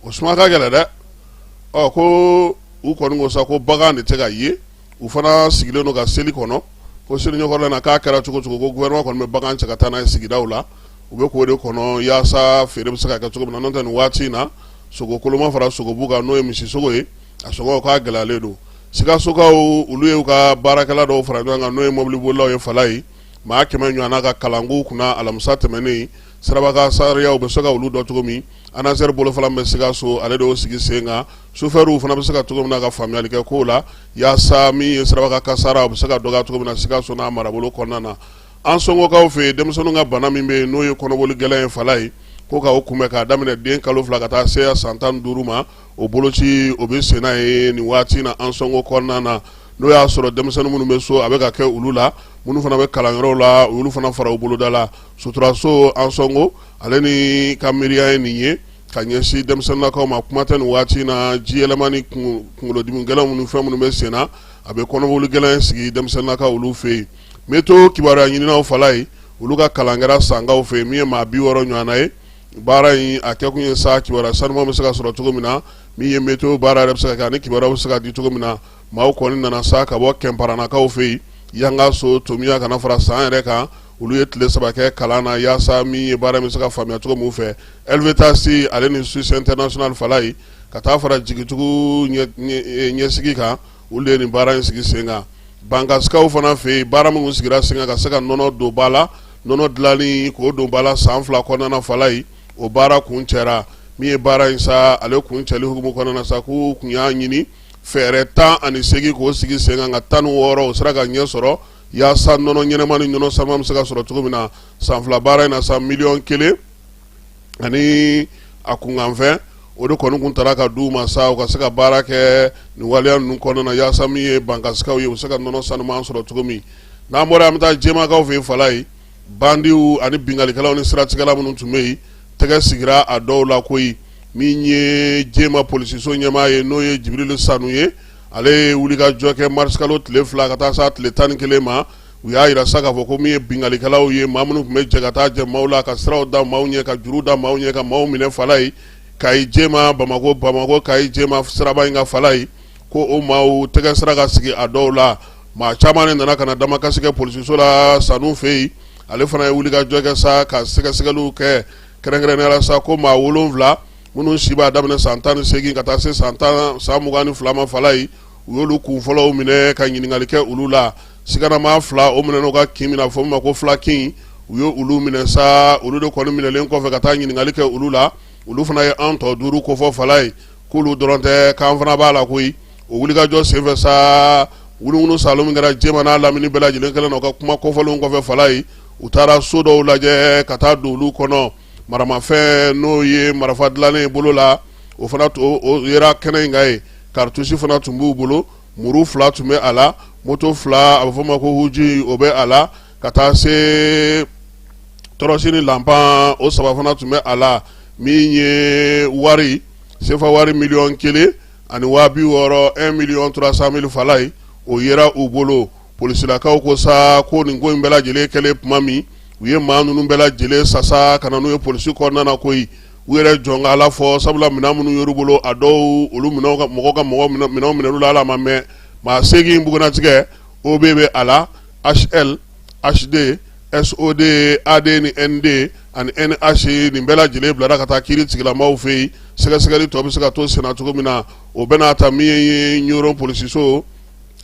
o suma ka gɛlɛn dɛ. Ɔ ko u kɔni ko sa ko bagan de tɛ ka ye. U fana sigilen don ka seli kɔnɔ, ko seli ɲɛkɔrɔla na, k'a kɛra cogo cogo ko gouvernement kɔni bɛ bagan cɛ ka taa n'a ye sigidaw la. U bɛ k'o de kɔnɔ yaasa feere bɛ se ka kɛ cogo min na. N'o tɛ, nin waati in na, sogo koloma fara sogobu kan, n'o ye misisogo ye, a sɔngɔ k'a gɛlɛyalen don. Sikasokaw, olu y'u ka baarakɛla dɔw fara ɲɔgɔn kan, n'o ye mɔbilibolilaw ye Falayi, maa 100 ɲɔgɔnna, ka kalan k'u kunna alamisa tɛmɛnen, siraba sariyaw bɛ se ka olu dɔn cogo min. ANASER bolofara bɛ Sikaso, ale de y'o sigi sen kan. Sofɛriw fana bɛ se ka cogo min na ka faamuyali kɛ kow la, yaasa min ye siraba kasara, o bɛ se ka dɔgɔya cogo min na Sikaso n'a marabolo kɔnɔna na. Ansɔngɔkaw fɛ yen, denmisɛnninw ka bana min bɛ yen, n'o ye kɔnɔboli gɛlɛn ye Falayi, ko ka o kunbɛn k'a daminɛ den kalo 2 ka taa se san 15 ma, o boloci o bɛ senna yen nin waati na Ansɔngɔ kɔnɔna na. N'o y'a sɔrɔ denmisɛnnin minnu bɛ so, a bɛ ka kɛ olu la. Minnu fana bɛ kalanyɔrɔw la, olu fana fara u boloda la. Suturaso Ansɔngɔ, ale ni ka miiriya ye nin ye ka ɲɛsin denmisɛnninlakaw ma. Kuma tɛ nin waati na ji yɛlɛma ni kunkolodimi gɛlɛn minnu, fɛn minnu bɛ sen na, a bɛ kɔnɔboli gɛlɛn sigi denmisɛnninlakaw olu fɛ yen. Météo kibaruya ɲininaw Falayi, olu ka kalan kɛra Sankaw fɛ yen, min ye maa 60 ɲɔgɔnna ye. Baara in a kɛkun ye sa kibaruya sanuman bɛ se ka sɔrɔ cogo min na, min ye météo baara yɛrɛ bɛ se ka kɛ ani kibaruya bɛ se ka di cogo min na. Maaw kɔni nana sa ka bɔ Kɛnparanakaw fɛ yen, Yangaso, Tomiya, ka na fara San yɛrɛ kan. Olu ye tile 3 kɛ kalan na yaasa min ye baara bɛ se ka faamuya cogo min fɛ. LVTAS ale ni Suisse International Falayi, ka taa fara jigitugu ɲɛsigi kan, olu de ye nin baara in sigi sen kan. Bankasikaw fana fɛ yen, baara minnu sigira sen kan ka se ka nɔnɔ don ba la, nɔnɔ dilanni k'o don ba la san 2 kɔnɔna na Falayi, o baara kuncɛra. Min ye baara in sa, ale kuncɛli hukumu kɔnɔna na sa, k'u kun y'a ɲini fɛɛrɛ 18 k'o sigi sen kan, ka 16 o sera ka ɲɛ sɔrɔ, yaasa nɔnɔ ɲɛnama ni nɔnɔ sanuman bɛ se ka sɔrɔ cogo min na. San 2 baara in na sa, miliyɔn 1 ani a kunkanfɛn, o de kɔni kun taara ka d'u ma sa, u ka se ka baara kɛ nin waleya ninnu kɔnɔna na, yaasa min ye bankasikaw ye, u bɛ se ka nɔnɔ sanuman sɔrɔ cogo min. N'an bɔra, an bɛ taa Jemakaw fɛ yen Falayi. Bandiw ani binkalikɛlaw ni siratigɛla minnu tun bɛ yen, tɛgɛ sigira a dɔw la koyi. Min ye Jema polisiso ɲɛmaa ye, n'o ye Jibirili Sanu ye, ale ye wulikajɔ kɛ marisikalo tile 2 ka taa se tile 11 ma. U y'a jira sa k'a fɔ ko min ye binkalikɛlaw ye, maa minnu tun bɛ jɛ ka taa jɛ maaw la, ka siraw da maaw ɲɛ, ka juru da maaw ɲɛ, ka maaw minɛ Falayi, Kayi Jema, Bamakɔ, Bamakɔ Kayi Jema siraba in kan Falayi, ko o maaw tɛgɛ sera ka sigi a dɔw la. Maa caman de nana ka na damakasi kɛ polisiso la Sanu fɛ yen. Ale fana ye wulikajɔ kɛ sa ka sɛgɛsɛgɛliw kɛ, kɛrɛnkɛrɛnnenya la sa ko maa 7 minnu si b'a daminɛ san 18 ka taa se san 22 ma Falayi, u y'olu kun fɔlɔw minɛ ka ɲininkali kɛ olu la. Siganamaa 2, o minɛn'u ka kin min na, fɔ min ma ko filakin, u ye olu minɛ sa. Olu de kɔni minɛlen kɔfɛ ka taa ɲininkali kɛ olu la, olu fana ye an tɔ 5 kofɔ Falayi, k'olu dɔrɔn tɛ, k'an fana b'a la koyi. O wulikajɔ senfɛ sa, wuluwulu salo min kɛra Jema n'a lamini bɛɛ lajɛlen kɛlen na, u ka kuma kofɔlenw kɔfɛ Falayi, u taara so dɔw lajɛ ka taa don olu kɔnɔ. Maramafɛn, n'o ye marifa dilannen bolo la, o fana o yera kɛnɛ in kan yen. Cartouche fana tun b'u bolo, muru 2 tun bɛ a la, moto 2, a bɛ fɔ o ma ko huji, o bɛ a la, ka taa se tɔrɔsi ni lanpan, o 3 fana tun bɛ a la. Min ye wari, sefa wari 1,060,000, 1 300 000 Falayi, o yera u bolo. Polisilakaw ko sa ko nin ko in bɛɛ lajɛlen kɛlen tuma min, u ye maa ninnu bɛɛ lajɛlen sasa ka na n'u ye polisi kɔnɔna na koyi. U yɛrɛ jɔn ka Ala fɔ, sabula minɛn minnu yer'u bolo, a dɔw olu minɛnw ka mɔgɔ ka mɔgɔ minɛnw minɛn'u la, ala ma mɛn. Maa 8 bugunnatigɛ, OB bɛ a la, HL, HD, SOD AD ni ND ani NH nin bɛɛ lajɛlen bilara ka taa kiiri tigilamaaw fɛ yen sɛgɛsɛgɛli tɔ bɛ se ka to senna cogo min na o bɛna ta min ye Ɲɔrɔ polisiso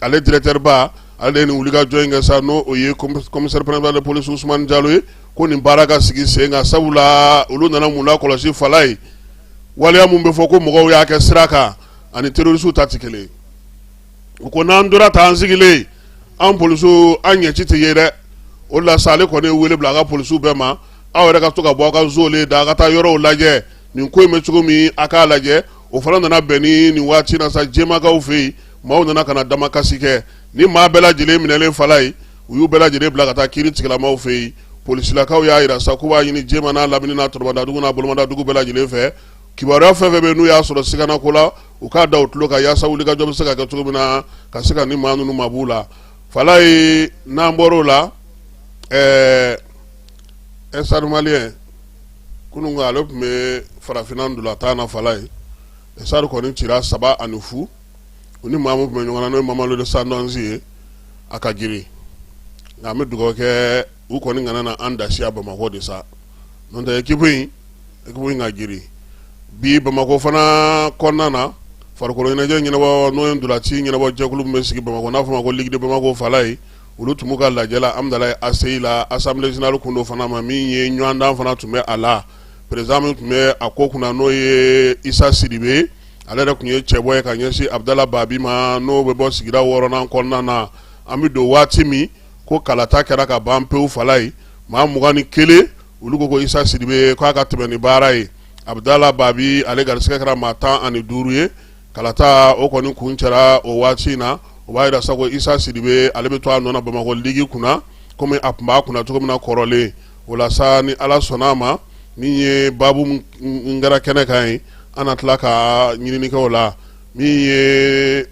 ale directeur ba ale de ye nin wulikajɔ in kɛ sa n'o o ye commissaire principal de police Usumani Jalo ye ko nin baara ka sigi sen kan sabula olu nana mun lakɔlɔsi Falaye waleya mun bɛ fɔ ko mɔgɔw y'a kɛ sira kan ani terrorisiw ta tɛ kelen u ko n'an tora tan an sigilen an polisiw an ɲɛci tɛ ye dɛ o la sa ale kɔni ye wele bila a ka polisiw bɛɛ ma aw yɛrɛ ka to ka bɔ aw ka zolen da a ka taa yɔrɔw lajɛ nin ko in bɛ cogo min a k'a lajɛ o fana nana bɛn ni nin waati na sa jɛmakaw fɛ yen maaw nana ka na damakasi kɛ ni maa bɛɛ lajɛlen minɛlen Falaye u y'u bɛɛ lajɛlen bila ka taa kiiri tigilamaw fɛ yen polisilakaw y'a jira sa k'u b'a ɲini jɛma n'a lamini n'a tɔrɔmadadugu n'a bolomadadugu bɛɛ lajɛlen fɛ kibaruya fɛn fɛn bɛ n'u y'a sɔrɔ siganako la u k'a da u tulo kan yaasa wulikajɔ bɛ se ka kɛ cogo min na ka se ka ni maa ninnu mab'u la Falaye n'an bɔr'o la ɛɛ Stade Malien kunun ale tun bɛ farafinna ntolatan na Falaye Stade kɔni cira 3-0 u ni maa min tun bɛ ɲɔgɔn na n'o ye Mamelodi Sundowns ye a ka girin nka an bɛ dugawu kɛ u kɔni kana na an dasiya Bamakɔ de sa n'o tɛ équipe in ka girin bi Bamakɔ fana kɔnɔna na farikolo ɲɛnajɛ ɲɛnabɔ n'o ye ntolaci ɲɛnabɔ jɛkulu min bɛ sigi Bamakɔ n'a fɔ ma ko Ligue de Bamako Falaye olu tun b'u ka lajɛ la Amudalayi ACI la assemblée générale kun don fana ma min ye ɲɔgɔndan fana tun bɛ a la président min tun bɛ a ko kunna n'o ye Isa Sidibe ale yɛrɛ tun ye cɛbɔ ye ka ɲɛsin Abudala Babi ma n'o bɛ bɔ sigida 6nan kɔnɔna na an bɛ don waati min ko kalata kɛra ka ban pewu Falaye maa 21 olu ko ko Isa Sidibe k'a ka tɛmɛ ni baara ye Abudala Babi ale garisɛgɛ kɛra maa 15 ye kalata o kɔni kuncɛra o waati in na o b'a jira sa ko Isa Sidibe ale bɛ to a nɔ na Bamakɔ ligue kunna komi a tun b'a kunna cogo min na kɔrɔlen o la sa ni Ala sɔnna a ma min ye baabu min kɛra kɛnɛ kan ye an na tila ka ɲinini kɛ o la min ye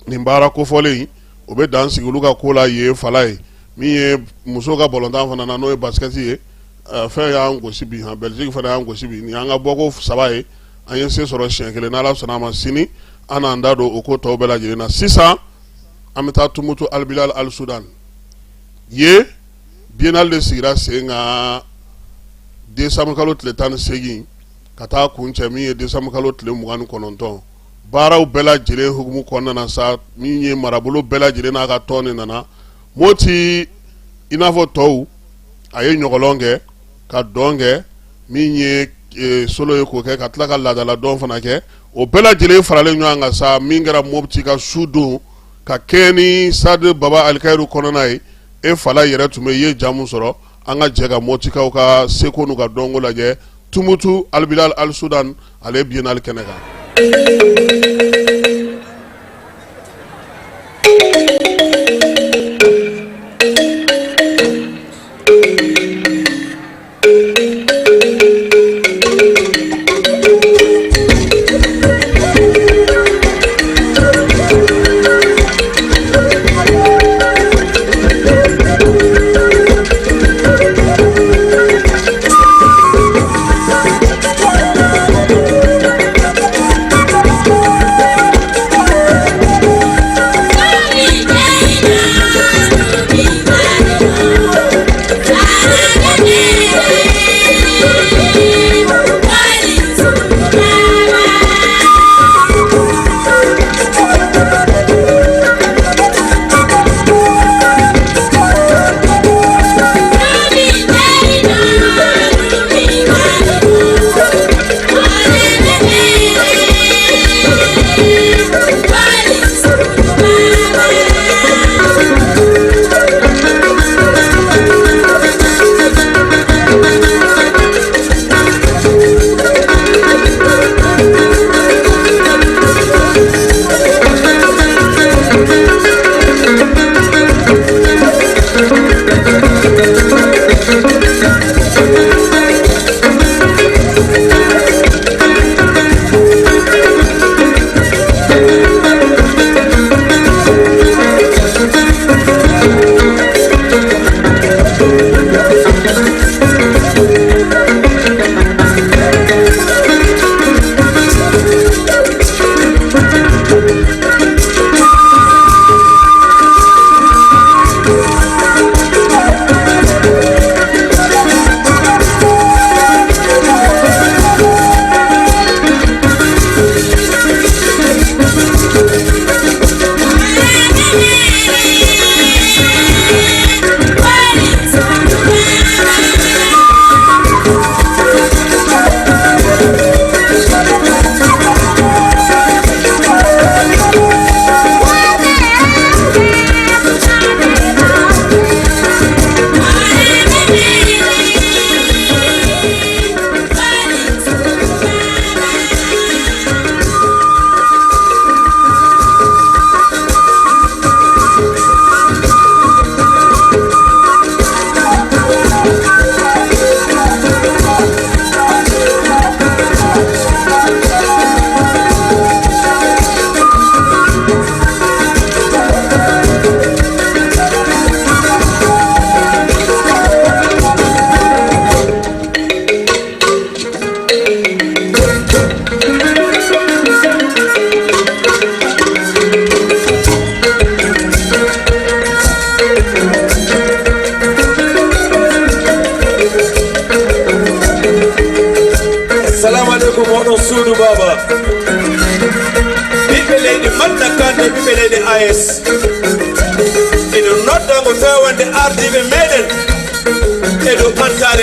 nin baara kofɔlen o bɛ dan sigi olu ka ko la yen Falaye min ye muso ka balontan fana na n'o ye basket ye fɛn y'an gosi bi han Belgique fana y'an gosi bi nin y'an ka bɔko 3 ye an ye se sɔrɔ siɲɛ kelen n'Ala sɔnna a ma sini an n'an da don o ko tɔw bɛɛ lajɛlen na sisan an bɛ taa Tumutu Albilal Al Sudan ye biennale de sigira sen kan décembre kalo tile 18 ka taa kuncɛ min ye décembre kalo tile 29 baaraw bɛɛ lajɛlen hukumu kɔnɔna na sa min ye marabolo bɛɛ lajɛlen n'a ka tɔn de nana Moti i n'a fɔ tɔw a ye ɲɔgɔlɔn kɛ ka dɔn kɛ min ye solo ye k'o kɛ ka tila ka laadala dɔn fana kɛ o bɛɛ lajɛlen faralen ɲɔgɔn kan sa min kɛra Mopti ka su don ka kɛɲɛ ni stade Baba Alikayiru kɔnɔna ye e Falaye yɛrɛ tun bɛ i ye ja min sɔrɔ an ka jɛ ka Motikaw ka seko n'u ka dɔnko lajɛ Tumutu Albilal Al Sudan ale biennale kɛnɛ kan.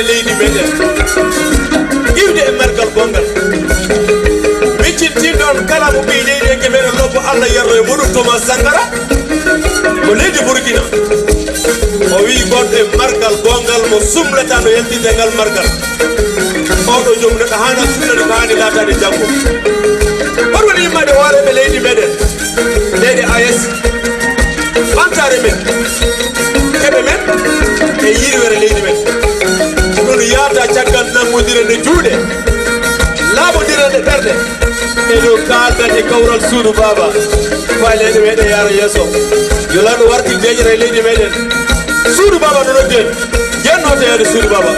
Ɓamtare leydi meɗen iwde e margal gongal miccintinɗon kala mo ɓiy leydi enke meɗen lobbo Allah yarno e muɗum Thomas Sankara mo leydi Burkina o wi gonɗo e margal gongal mo sumlata no yaltinte ngal margal oɗo joom neɗɗo hana sumlade ko hani latade janggo hon woni yimmade hooreɓe leydi meɗen leydi AES ɓamtare men keɓe men e yirwere leydi men ɗum yaata caggal nangodirande juuɗe laaɓodirande ɓerɗe e dow kaldan e kawral suudu baba fa leyɗe meɗen yaara yeeso yo laaɗo wartir deƴere e leydi meɗen suudu baba no noddi en jennoto yaade suudu baba.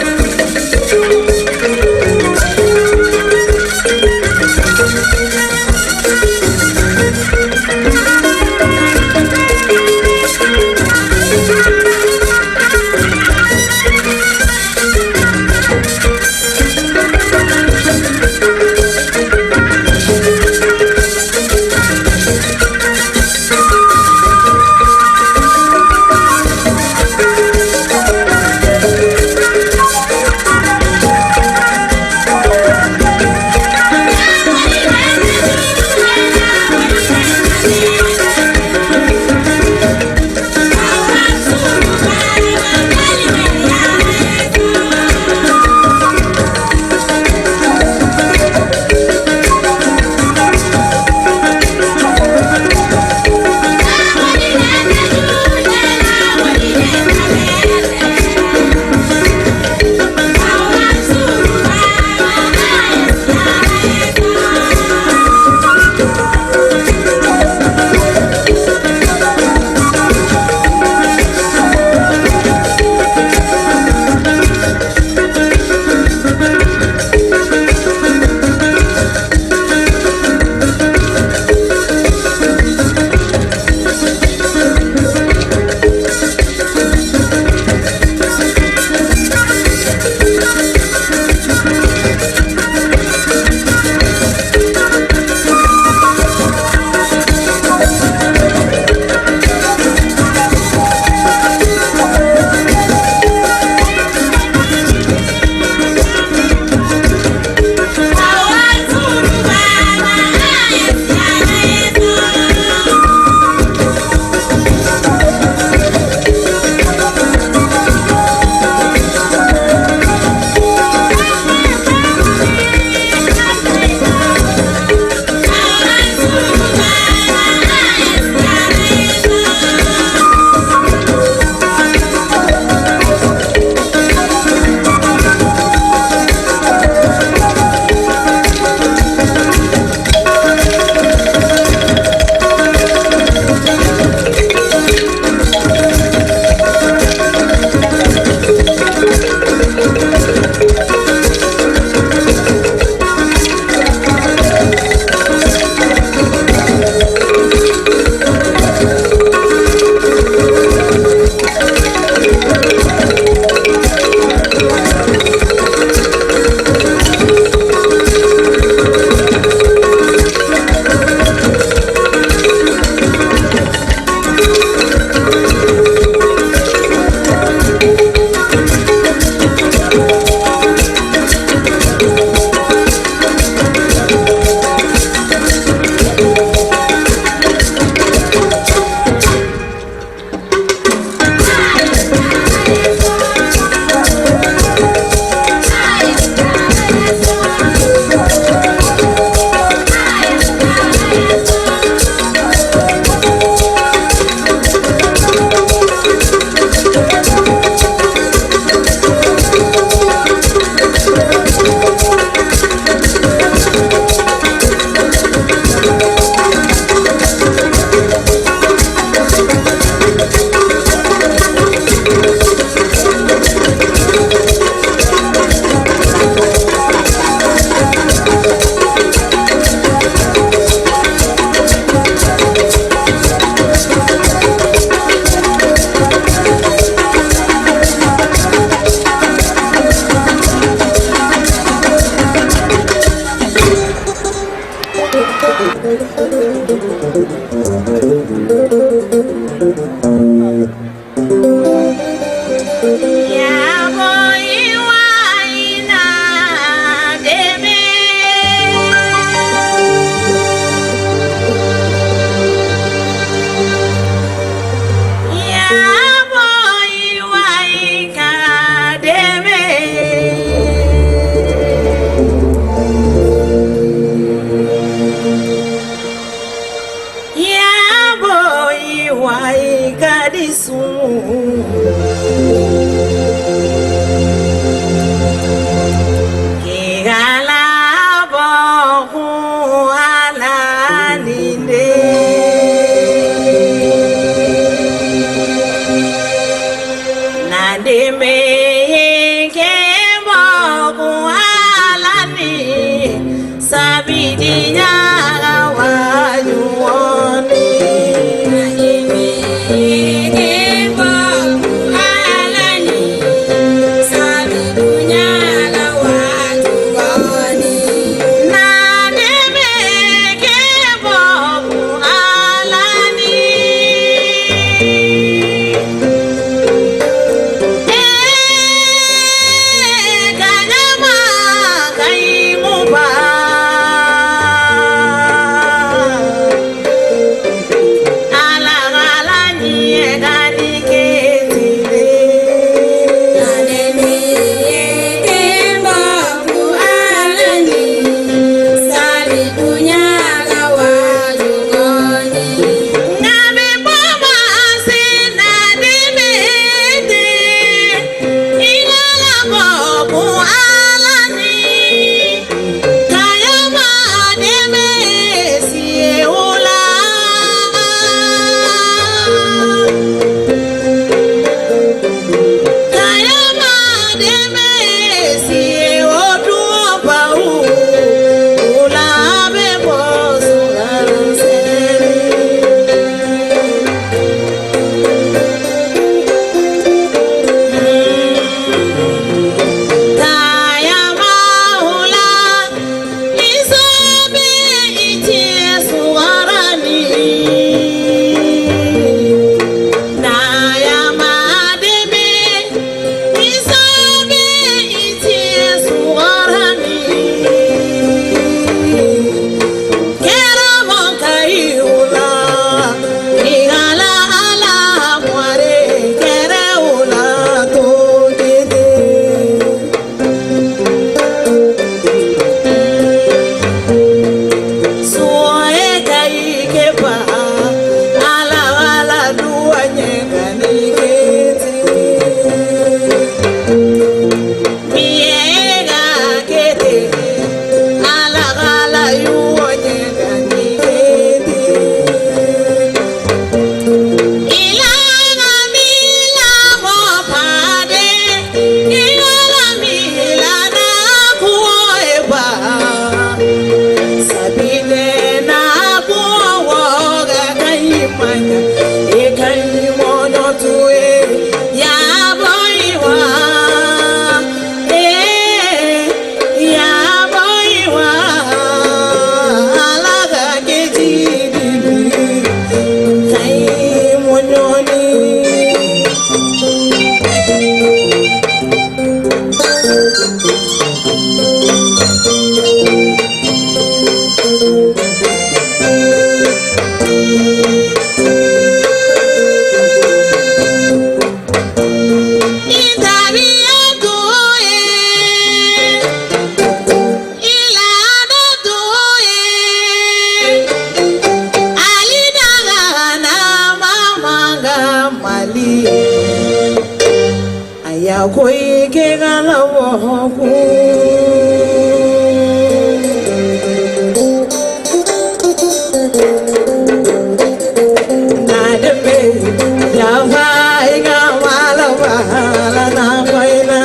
Yeah, boy, Koyi ke ga la wo ku. Na de me ya fa ga ma la ba la na koi na.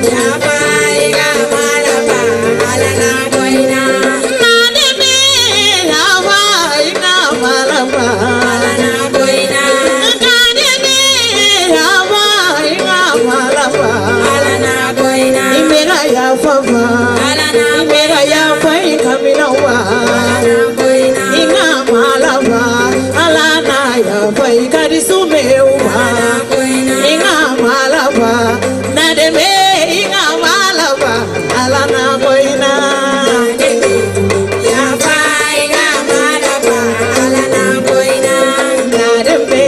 Ya fa ga ma la ba la na koi na. Na de me ya fa ga ma la ba la na koi na. Ka de me ya fa ga ma la ba la na koi na. Imera ya fa ba imera ya fa kamina wa inga malaba ala na ya fa ikari sume wa inga malaba na de me inga malaba ala na koina ya fa inga malaba ala na koina na de me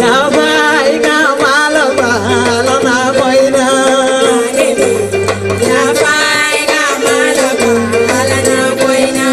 ya fa inga malaba ala na koina ya fa inga malaba ala na koina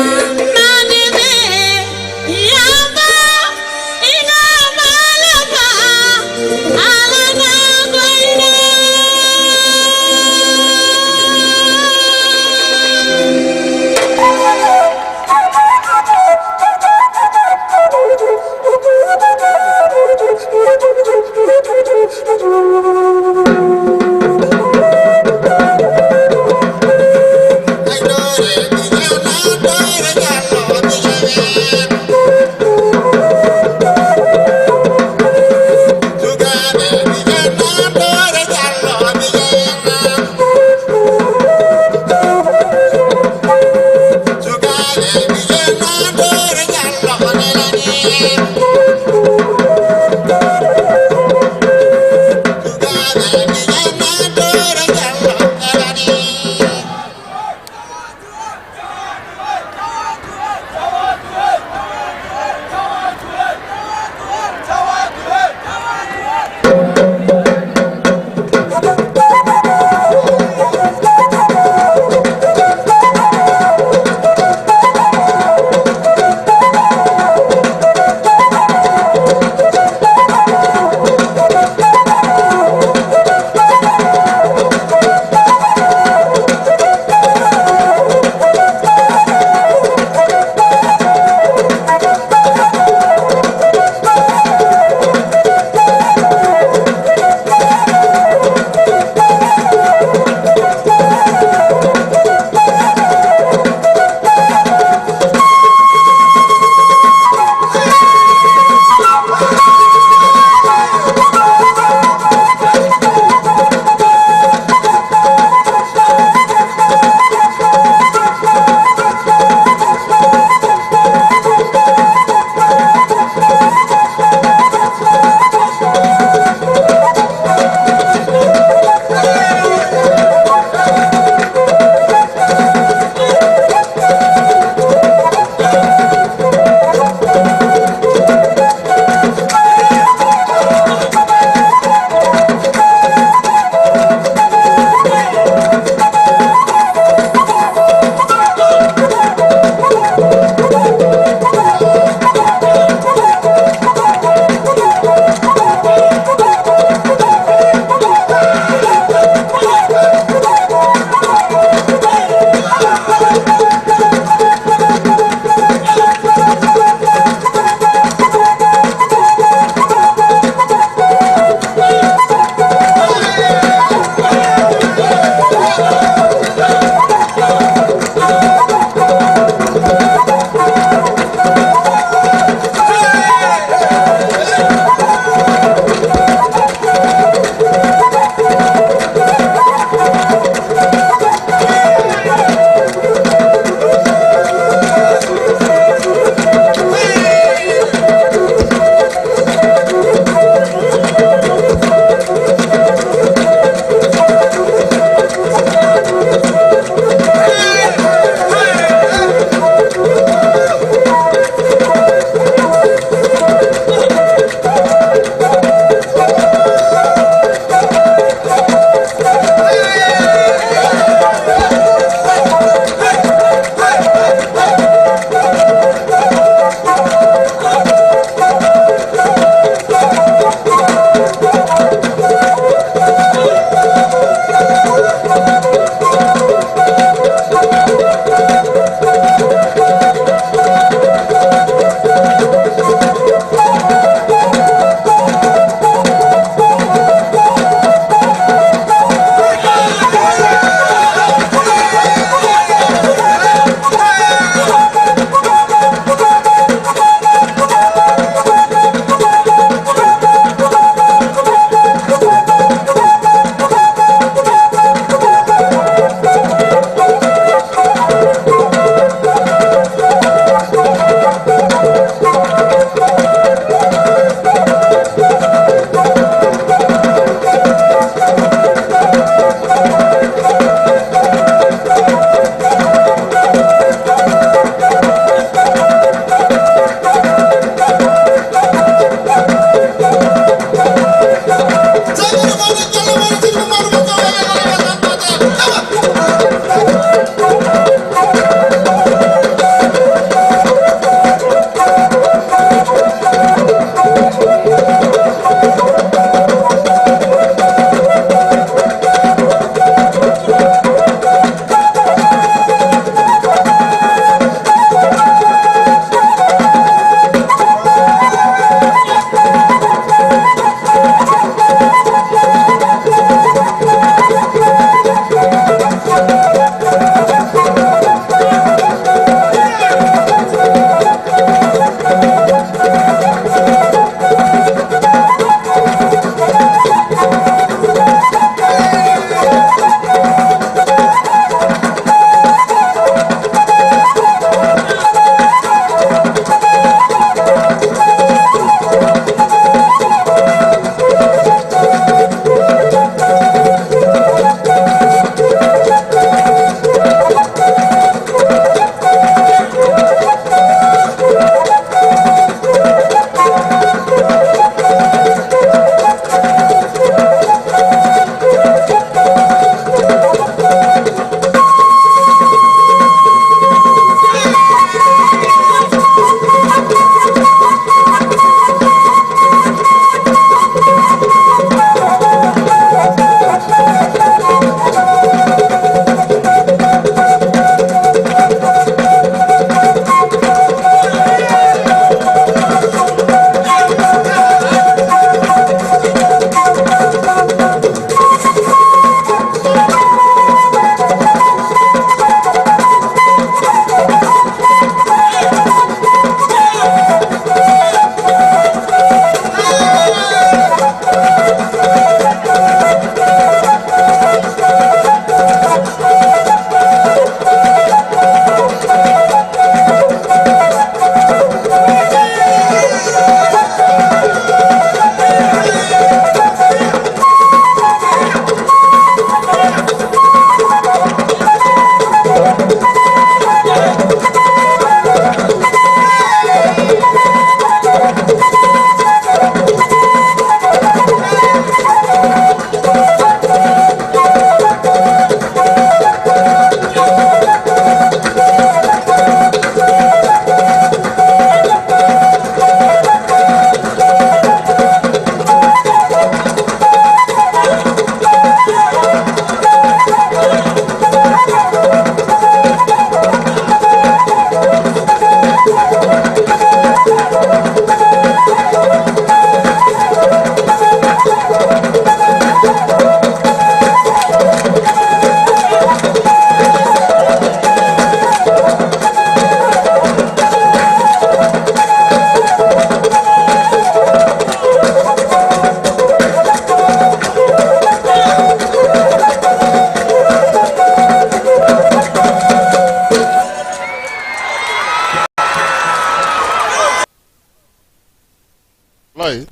Falaye,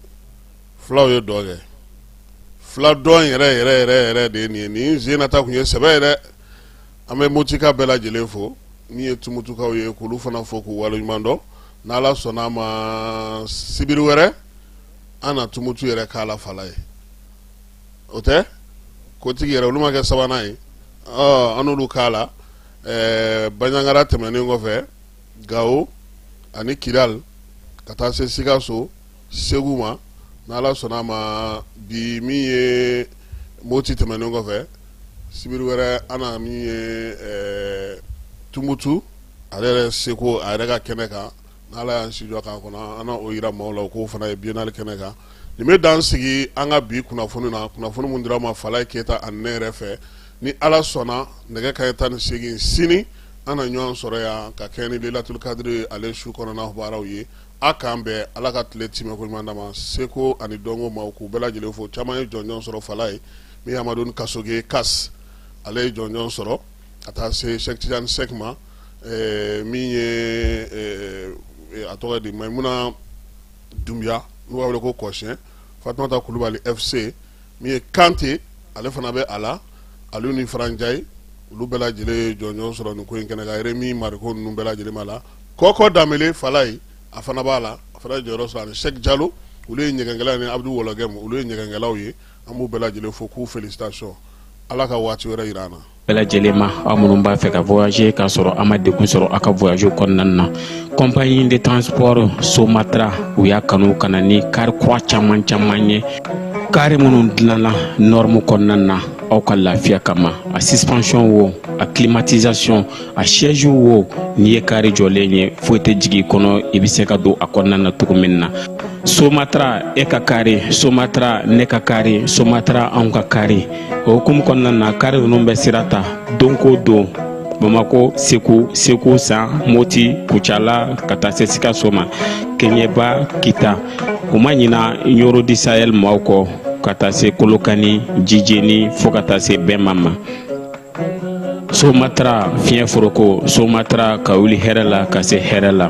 fulaw ye dɔn kɛ, fula dɔn yɛrɛ yɛrɛ yɛrɛ yɛrɛ de ye nin ye. Nin zenata tun ye sɛbɛ ye dɛ. An bɛ Motika bɛɛ lajɛlen fo, min ye Tumutukaw ye, k'olu fana fo k'u waleɲuman dɔn. N'Ala sɔnna a ma, sibiri wɛrɛ an na Tumutu yɛrɛ k'a la Falaye. O tɛ kotigi yɛrɛ, olu ma kɛ sabanan ye. An n'olu k'a la Banjagara tɛmɛnen kɔfɛ, Gawo ani Kidali, ka taa se Sikaso, Segu ma. N'Ala sɔnna a ma, bi min ye Moti tɛmɛnen kɔfɛ, sibiri wɛrɛ an na min ye Tumutu, ale yɛrɛ seko a yɛrɛ ka kɛnɛ kan. N'Ala y'an si jɔ k'a kɔnɔ, an na o yira maaw la, o k'o fana ye biennale kɛnɛ kan. Nin bɛ dan sigi an ka bi kunnafoni na, kunnafoni min dira ma Falaye Keyita ani ne yɛrɛ fɛ. Ni Ala sɔnna, nɛgɛ kanɲɛ 18 sini, an na ɲɔgɔn sɔrɔ yan ka kɛ ni Lelatul Kadiri ale su kɔnɔna baaraw ye. A k'an bɛn, Ala ka tile timɛ ko ɲuman d'an ma. Seko ani dɔnko maaw, k'u bɛɛ lajɛlen fo. Caman ye jɔnjɔn sɔrɔ Falaye, min ye Amadu Kasoge Kas, ale ye jɔnjɔn sɔrɔ, ka taa se Sɛki Tijani Sɛki ma, min ye a tɔgɔ di, Mayimuna Dunbiya, n'u b'a wele ko Kɔsiyɛn, Fatumata Kulubali FC, min ye Kante, ale fana bɛ a la, Aliou ni Faranjayi, olu bɛɛ lajɛlen ye jɔnjɔn sɔrɔ nin ko in kɛnɛ kan. Remi Mariko ninnu bɛɛ lajɛlen b'a la. Kɔkɔ Danbele Falaye, a fana b'a la, a fana ye jɔyɔrɔ sɔrɔ, ani Sɛki Jalo, olu ye ɲɛgɛnkɛla ni Abudu Wɔlɔgɛmu, olu ye ɲɛgɛnkɛlaw ye. An b'u bɛɛ lajɛlen fo k'u félicitation. Ala ka waati wɛrɛ yira an na. Bɛɛ lajɛlen ma, aw minnu b'a fɛ ka voyager k'a sɔrɔ a ma degun sɔrɔ aw ka voyage kɔnɔna na, compagnie de transport Somatra, u y'a kanu ka na ni kari kura caman caman ye, kari minnu dilanna norme kɔnɔna na aw ka lafiya kama. A suspension wo, a climatisation, a siège wo, n'i ye kari jɔlen ye, foyi tɛ jigin i kɔnɔ, i bɛ se ka don a kɔnɔna na cogo min na. Somatra, e ka kari, Somatra, ne ka kari, Somatra, anw ka kari. O hukumu kɔnɔna na, kari ninnu bɛ sira ta don ko don Bamako, Segu, Segu San, Moti, Kucala, ka taa se Sikaso ma, Keɲeba, Kita. U ma ɲina Ɲoro du Sahel maaw kɔ, ka taa se Kolokani, Jijeni, fo ka taa se Bɛma ma. Somatra, fiɲɛ foroko, Somatra, ka wuli hɛrɛ la ka se hɛrɛ la.